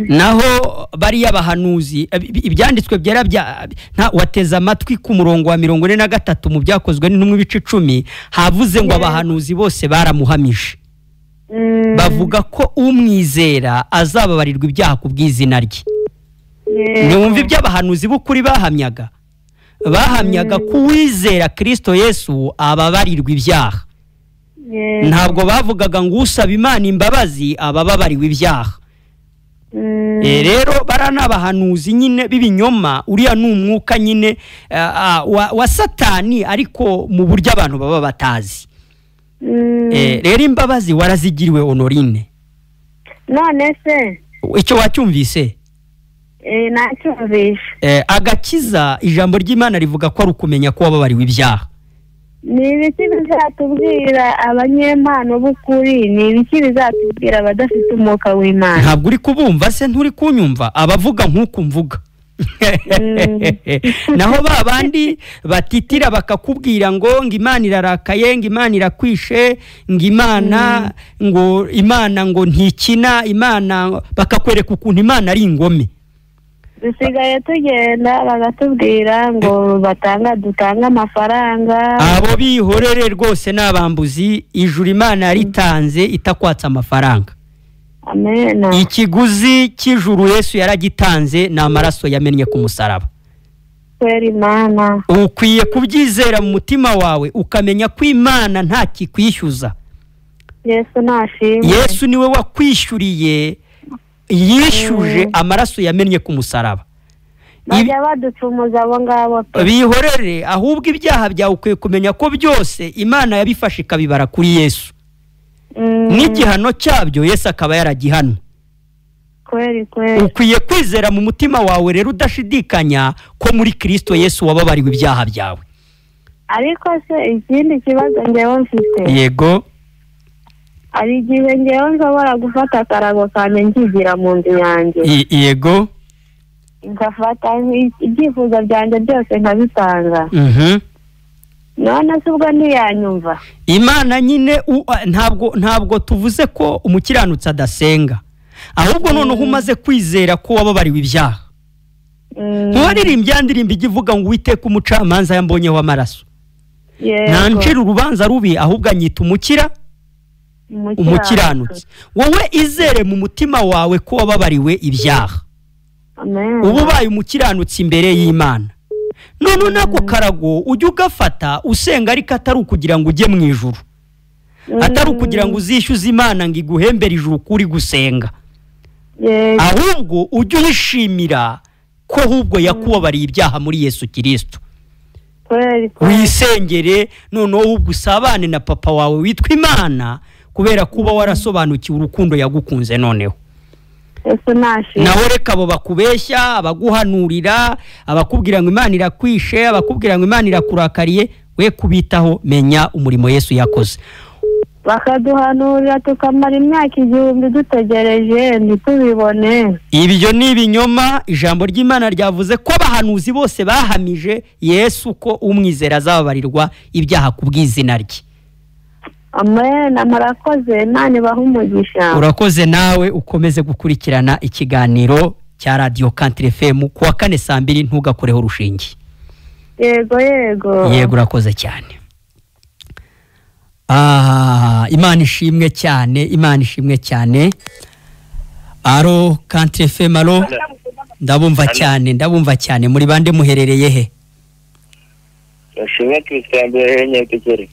Naho bariya bahanuzi, ibyanditswe byera bya wateze amatwi ku murongo wa 43 mu byakozwe n'intumwa ibice 10, havuze ngo abahanuzi bose baramuhamije. Bavuga ko umwizera azababarirwa ibyaha ku bw'izina rye. Niwumva ibyo abahanuzi b'ukuri bahamyaga, bahamyaga ko uwizera Kristo Yesu ababarirwa ibyaha. Ntabwo bavugaga ngo usaba Imana imbabazi abababariwe ibyaha. Rero baranabahanuzi nyine b'ibinyoma, uriya ni umwuka nyine wa Satani, ariko mu buryo abantu baba batazi. Rero imbabazi warazigiriwe Honorine. None se icyo wacyumvise? Nacyumvise. Agakiza, ijambo ry'Imana rivuga ko ari ukumenya ko wababariwe ibyaha. Ni ibiki bizatubwira abanyempano b'ukuri? Ni ibiki bizatubwira abadafite umwuka w'Imana? Ntabwo uri kubumva se? Nturi kunyumva? Abavuga nk'uko mvuga. Naho ba bandi batitira bakakubwira ngo Imana irarakaye, ngo Imana irakwishe, ngo Imana ngo Imana ngo ntikina, Imana bakakwereka ukuntu Imana ari ingome. Dusigaye tugenda bagatubwira ngo dutanga amafaranga. Abo bihorere rwose n'abambuzi, ijuru Imana yaritanze itakwatsa amafaranga. Amen. Ikiguzi cy'ijuru Yesu yaragitanze, ni amaraso yamennye ku musaraba. Kweri Imana. Ukwiye kubyizera mu mutima wawe, ukamenya ko Imana nta kikwishyuza. Yesu nashimwe. Yesu niwe wakwishyuriye, yishyuje amaraso yamennye ku musaraba. Bajya baducumuza abo ngabo pe. Bihorere, ahubwo ibyaha byawe ukwiye kumenya ko byose Imana yabifashe ikabibara kuri Yesu. N'igihano cyabyo Yesu akaba yaragihanwe. Kweri kweri. Ukwiye kwizera mu mutima wawe rero udashidikanya ko muri Kristo Yesu wababariwe ibyaha byawe. Ariko se ikindi kibazo ngewe mfite. Yego. Ari igihe ngewe nshobora gufata akarago kanjye nkigira mu nzu yanjye. Yego. Ngafata ibyifuzo byanjye byose nkabitanga. None se ubwo ntiyanyumva? Imana nyine ntabwo tuvuze ko umukiranutsi adasenga, ahubwo noneho umaze kwizera ko wababariwe ibyaha. Ntiwaririmbye ndirimbo ijya ivuga ngo Uwiteka umucamanza yambonyeho amaraso, ntancira urubanza rubi ahubwo anyita umukiranutsi. Wowe izere mu mutima wawe ko wababariwe ibyaha, uba ubaye umukiranutsi imbere y'Imana. None nako karago ujye ugafata usenga, ariko atari ukugira ngo ujye mu ijuru, atari ukugira ngo uzishyuze Imana ngo iguhembere ijuru kuri gusenga, ahubwo ujye uyishimira ko ahubwo yakubabariye ibyaha muri Yesu Kristo. Wisengere noneho ahubwo usabane na papa wawe witwa Imana, kubera kuba warasobanukiwe urukundo yagukunze. Noneho naho reka abo bakubeshya, abaguhanurira, abakubwira ngo Imana irakwishe, abakubwira ngo Imana irakurakariye, we kubitaho, menya umurimo Yesu yakoze. Bakaduhanurira tukamara imyaka 1000 dutegereje ntitubibone. Ibyo ni ibinyoma. Ijambo ry'Imana ryavuze ko abahanuzi bose bahamije Yesu ko umwizera azababarirwa ibyaha ku bw'izina rye. Amen. Murakoze, Imana ibahe umugisha. Urakoze nawe, ukomeze gukurikirana ikiganiro cya Radio Country FM kuwa kane saa 2, ntugakoreho urushinge. Yego yego. Yego, urakoze cyane. Imana ishimwe cyane, Imana ishimwe cyane. Aro Country FM, aro. Ndabumva cyane, ndabumva cyane. Muri bande, muherereye he? Yashimwe Christian Nyabitekeri.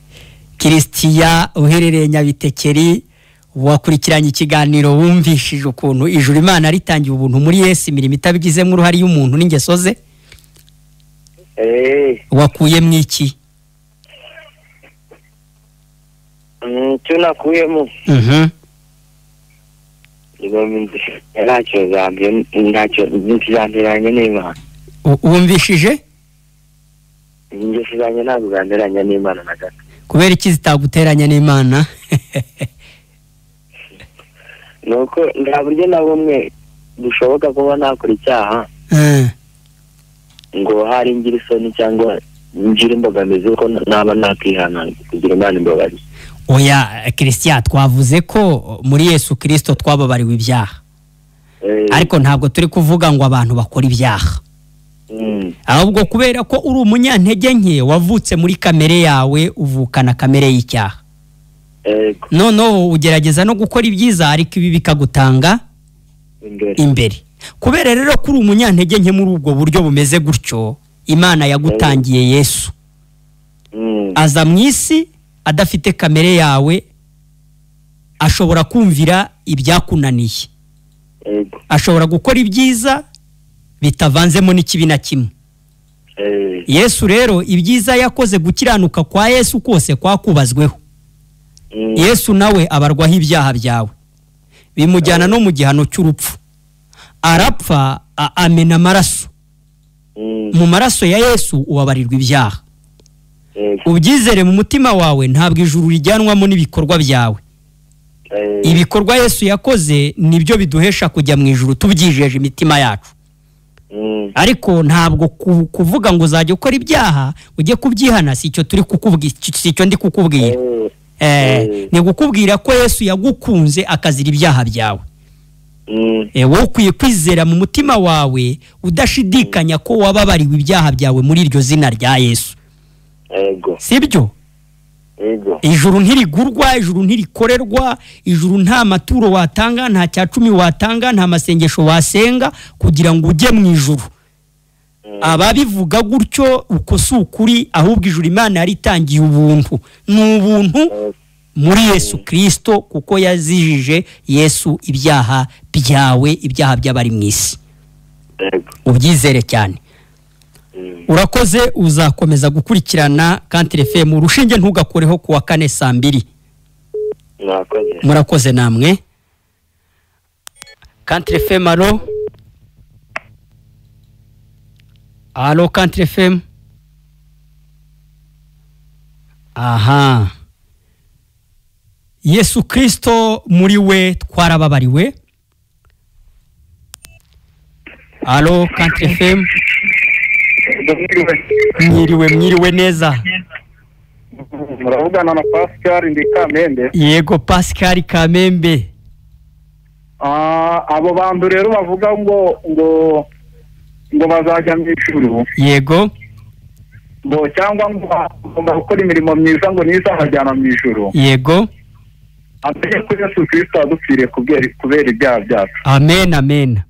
Christian uherereye Nyabitekeri, wakurikiranye ikiganiro, wumvishije ukuntu ijuru Imana ritangiye ubuntu muri Yesu, imirimo itabigizemo uruhare y'umuntu n'ingeso ze. Wakuye mu iki? Icyo nakuyemo ntacyo zanteranye n'Imana. Wumvishije? Ingeso zanjye ntabwo zanteranya n'Imana na gato. Kubera iki zitaguteranya n'Imana? Nuko nta buryo na bumwe bushoboka kuba nakora icyaha ngo hari ngira isoni cyangwa ngira imbogamizi ko naba nakihana kugira Imana imbabazi. Oya Christian, twavuze ko muri Yesu Kristo twababariwe ibyaha, ariko ntabwo turi kuvuga ngo abantu bakora ibyaha. Ahubwo kubera ko uri umunyantege nke, wavutse muri kamere yawe, uvukana kamere y'icyaha. Noneho ugerageza no gukora ibyiza, ariko ibi bikagutanga imbere. Kubera rero ko uri umunyantege nke muri ubwo buryo bumeze gutyo, Imana yagutangiye Yesu. Aza mu isi adafite kamere yawe, ashobora kumvira ibyakunaniye, ashobora gukora ibyiza bitavanzemo n'ikibi na kimwe. Yesu rero ibyiza yakoze, gukiranuka kwa Yesu kose kwakubazweho. Yesu nawe abarwaho ibyaha byawe, bimujyana no mu gihano cy'urupfu. Arapfa, amena amaraso. Mu maraso ya Yesu ubabarirwa ibyaha. Ubyizere mu mutima wawe, ntabwo ijuru rijyanwamo n'ibikorwa byawe. Ibikorwa Yesu yakoze nibyo biduhesha kujya mu ijuru tubyijeje imitima yacu. Ariko ntabwo kuvuga ngo uzajya ukora ibyaha ujye kubyihana, si icyo turi kukubwira, si icyo ndi kukubwira. Ni gukubwira ko Yesu yagukunze akazira ibyaha byawe. Wowe ukwiye kwizera mu mutima wawe udashidikanya ko wababariwe ibyaha byawe muri iryo zina rya Yesu. Yego. Sibyo? Yego. Ijuru ntirigurwa, ijuru ntirikorerwa, ijuru nta maturo watanga, nta cyacumi watanga, nta masengesho wasenga kugira ngo ujye mu ijuru. Ababivuga gutyo uko si ukuri, ahubwo ijuru Imana yaritangiye ubuntu. Ni ubuntu muri Yesu Kristo, kuko yazijije Yesu ibyaha byawe, ibyaha by'abari mu isi. Ubyizere cyane. Urakoze, uzakomeza gukurikirana Country FM. Urushinge ntugakoreho kuwa kane saa 2. Murakoze namwe. Country FM, alo. Alo Country FM. Aha. Yesu Kristo muri we twarababariwe. Alo Country FM. Mwiriwe, mwiriwe neza. Muravugana na Pascal ndi Kamembe. Yego Pascal Kamembe. Abo bantu rero bavuga ngo ngo ngo bazajya mu ijuru. Yego. Ngo cyangwa ngo bagomba gukora imirimo myiza ngo nizabajyana mu ijuru. Yego. Amenye ko Yesu Kristo adupfiriye kubera ibyaha byacu. Amen, amen.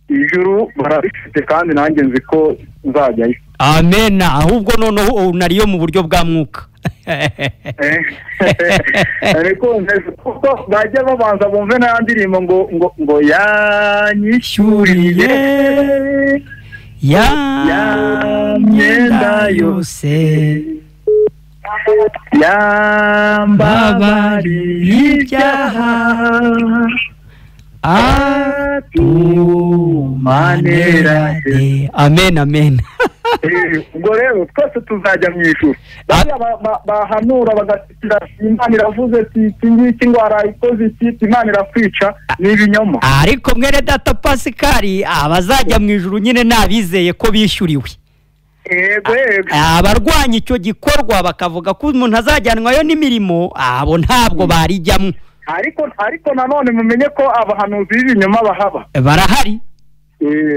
Ijuru bararifite kandi nanjye nzi ko nzajyayo. Amen. Ahubwo noneho unariyo mu buryo bwa mwuka. Ariko kuko bajya babanza bumve n'andirimbo ngo ngo ngo yanyishyuriye ya myenda yose yambabariye ibyaha atumanera. Amen, amen. Ubwo rero twese tuzajya mu ijuru. Bariya bahanura bagatira Imana iravuze ati iki ngiki ngo arayikoze iki, Imana irakwica, ni ibinyoma. Ariko mwene data Pascal, abazajya mu ijuru nyine nabizeye ko bishyuriwe. Yego yego. Abarwanya icyo gikorwa bakavuga ko umuntu azajyanwayo n'imirimo, abo ntabwo barijyamo. Ariko nanone mumenye ko abahanuzi b'ibinyoma bahaba. Barahari.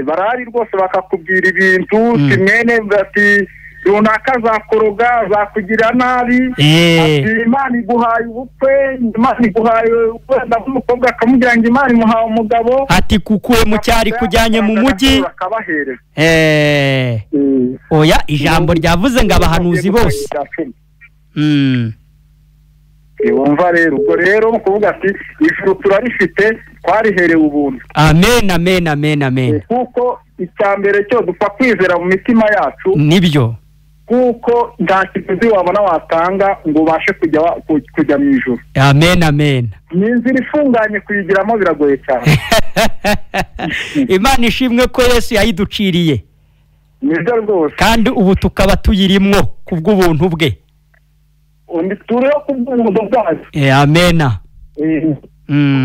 Barahari rwose, bakakubwira ibintu kimwene bati runaka zakoroga zakugira nabi, ati Imana iguhaye ubukwe, Imana iguhaye wenda nk'umukobwa akamubwira ngo Imana imuhaye umugabo, ati kukuwe mu cyari kujyanye mu mujyi. Oya, ijambo ryavuze ngo abahanuzi bose. Wumva rero, ubwo rero mu kuvuga ati ijuru turarifite twariherewe ubuntu. Amen, amen, amen, amen. Kuko icya mbere cyo dupfa kwizera mu mitima yacu. Nibyo. Kuko nta kiguzi wabona watanga ngo ubashe kujya mu ijuru. Amen, amen. Ni inzira ifunganye, kuyigiramo biragoye cyane. Imana ishimwe ko Yesu yayiduciriye. Nibyo rwose. Kandi ubu tukaba tuyirimwo kubw'ubuntu bwe. Undi turiho kubw'ubuntu bwayo. Amen.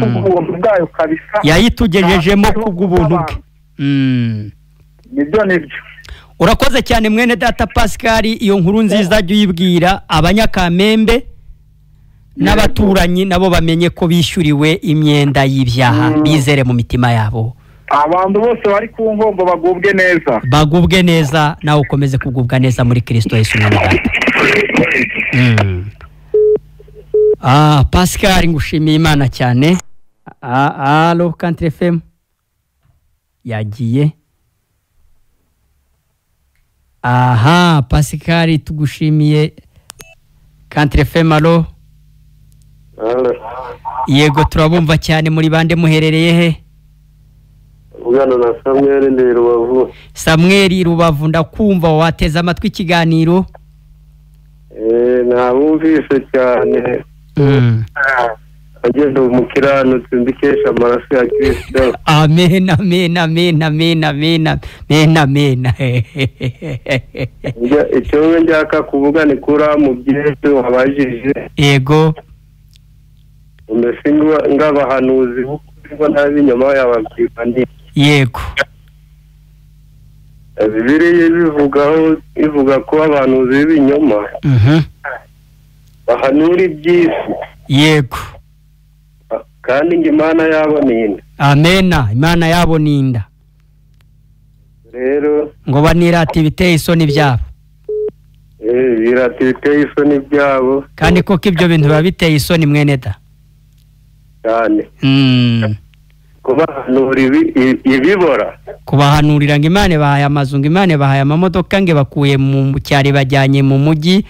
Kubw'ubuntu bwayo kabisa. Yayitugejejemo kubw'ubuntu bwe. Nibyo nibyo. Urakoze cyane mwene data Pascal, iyo nkuru nziza jya uyibwira abanyakamembe n'abaturanyi nabo bamenye ko bishyuriwe imyenda y'ibyaha, bizere mu mitima yabo. Abantu bose bari ku nkombo bagubwe neza. Bagubwe neza, nawe ukomeze kugubwa neza muri Kristo Yesu mwene data. Pascal, ngushimiye Imana cyane. Alo Country FM yagiye. Aha, Pascal tugushimiye. Country FM, alo. Yego, turabumva cyane. Muri bande, muherereye he? Ugana na Samuel ndi Rubavu. Samuel Rubavu, ndakumva, wateze amatwi ikiganiro. Nabumvise cyane. Agenda umukiranutsi mbikesha amaraso ya Kristo. Amen, amen, amen, amen, amen, amen, amen. Icyo njyaka kuvuga ni kura mu byesu wabajije. Yego. Mbese ngabahanuzi ngo ntabinyoma yababwira. Yego. Bibiliya ibivugaho, ivuga ko abantu b'ibinyoma bahanura iby'isi. Yego. Kandi ngo Imana yabo ni inda. Amena, Imana yabo ni inda. Rero ngo banirata ibiteye isoni byabo. Birata ibiteye isoni byabo. Kandi koko ibyo bintu biba biteye isoni mwene da. Cyane. Kubahanura ibibora. Kubahanurira ngo Imana bahaye amazu, ngo Imana bahaye amamodoka, ngo bakuye mu cyari bajyanye mu mujyi,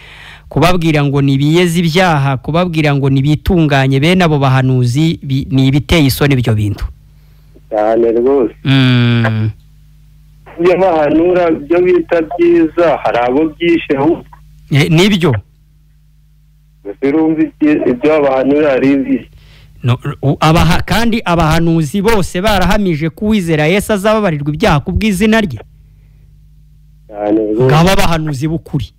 kubabwira ngo nibiyeze ibyaha, kubabwira ngo nibitunganye, bene abo bahanuzi ni ibiteye isoni ibyo bintu. Cyane rwose. Ibyo bahanura byo bita byiza hari abo byishe. Nibyo. Urumva ibyo bahanura ari ibi. No, kandi abahanuzi bose barahamije ko uwizera Yesu azababarirwa ibyaha kubw'izina rye. Ngaba abahanuzi b'ukuri.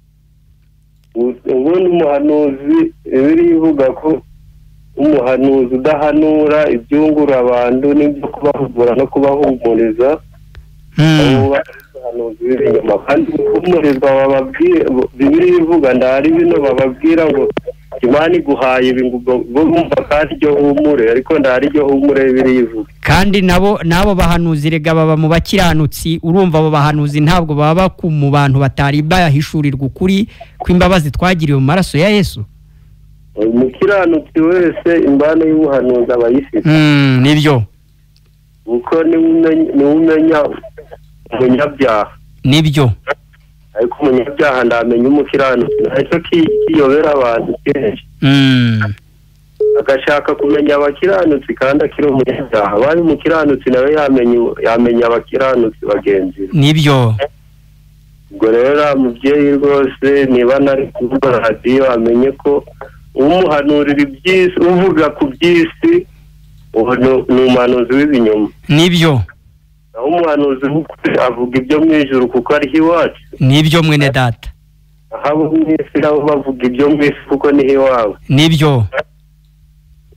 Ubundi umuhanuzi Bibiliya ivuga ko umuhanuzi udahanura ibyungura abantu n'ibyo kubahugura no kubahumuriza, abo bahanuzi b'ibinyoma. Kandi guhumurizwa bababwira, Bibiliya ivuga ndahari bino bababwira ngo Imana iguhaye ibi ngo bumva kandi iryo humure, ariko ndahari iryo humure Bibiliya ivuga. Kandi nabo bahanuzi rega baba mu bakiranutsi. Urumva abo bahanuzi ntabwo baba mu bantu batari bayahishurirwa ukuri kw'imbabazi twagiriwe mu maraso ya Yesu. Umukiranutsi wese imbano y'ubuhanuzi aba ayifite. Nibyo. Kuko niwe umenya umunyabyaha. Nibyo. Ariko umunyabyaha ndamenya umukiranutsi, ntacyo kiyobera abantu kenshi. Agashaka kumenya abakiranutsi kandi akiri umunyabyaha. Abaye umukiranutsi nawe yamenya abakiranutsi bagenzi be. Nibyo. Ubwo rero mubyeyi rwose niba nari kuvuga radiyo amenye ko umuhanurira iby'isi, uvuga ku by'isi, uwo ni umuhanuzi w'ibinyoma. Nibyo. Naho umuhanuzi w'ukuri avuga ibyo mu ijuru kuko ariho iwacu. Nibyo mwene data. Aho mu isi nabo bavuga ibyo mu isi kuko niho iwabo. Nibyo.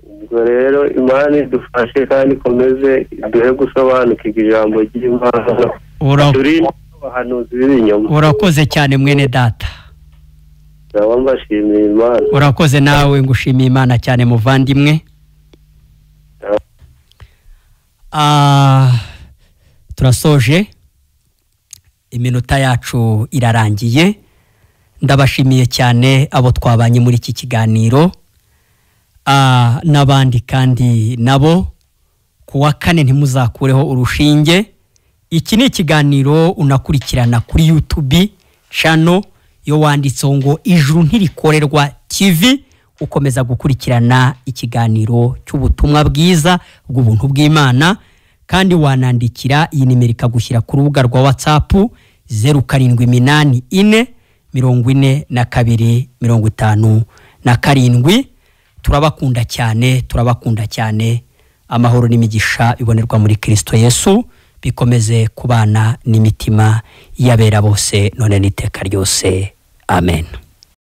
Ubwo rero Imana idufashe kandi ikomeze iduhe gusobanukirwa ijambo ry'Imana. Turinde abahanuzi b'ibinyoma. Urakoze cyane mwene data. Ndabashimiye Imana. Urakoze nawe, ngushimiye Imana cyane muvandimwe. Turasoje, iminota yacu irarangiye. Ndabashimiye cyane abo twabanye muri iki kiganiro, n'abandi kandi nabo kuwa kane ntimuzakureho urushinge. Iki ni ikiganiro unakurikirana kuri YouTube channel yo wanditseho ngo Ijuru Ntirikorerwa TV, ukomeza gukurikirana ikiganiro cy'ubutumwa bwiza bw'ubuntu bw'Imana. Kandi wanandikira iyi nimero ikagushyira ku rubuga rwa WhatsApp 0784 42 57. Turabakunda cyane, turabakunda cyane. Amahoro n'imigisha bibonerwa muri Kristo Yesu bikomeze kubana n'imitima y'abera bose none n'iteka ryose. Amen.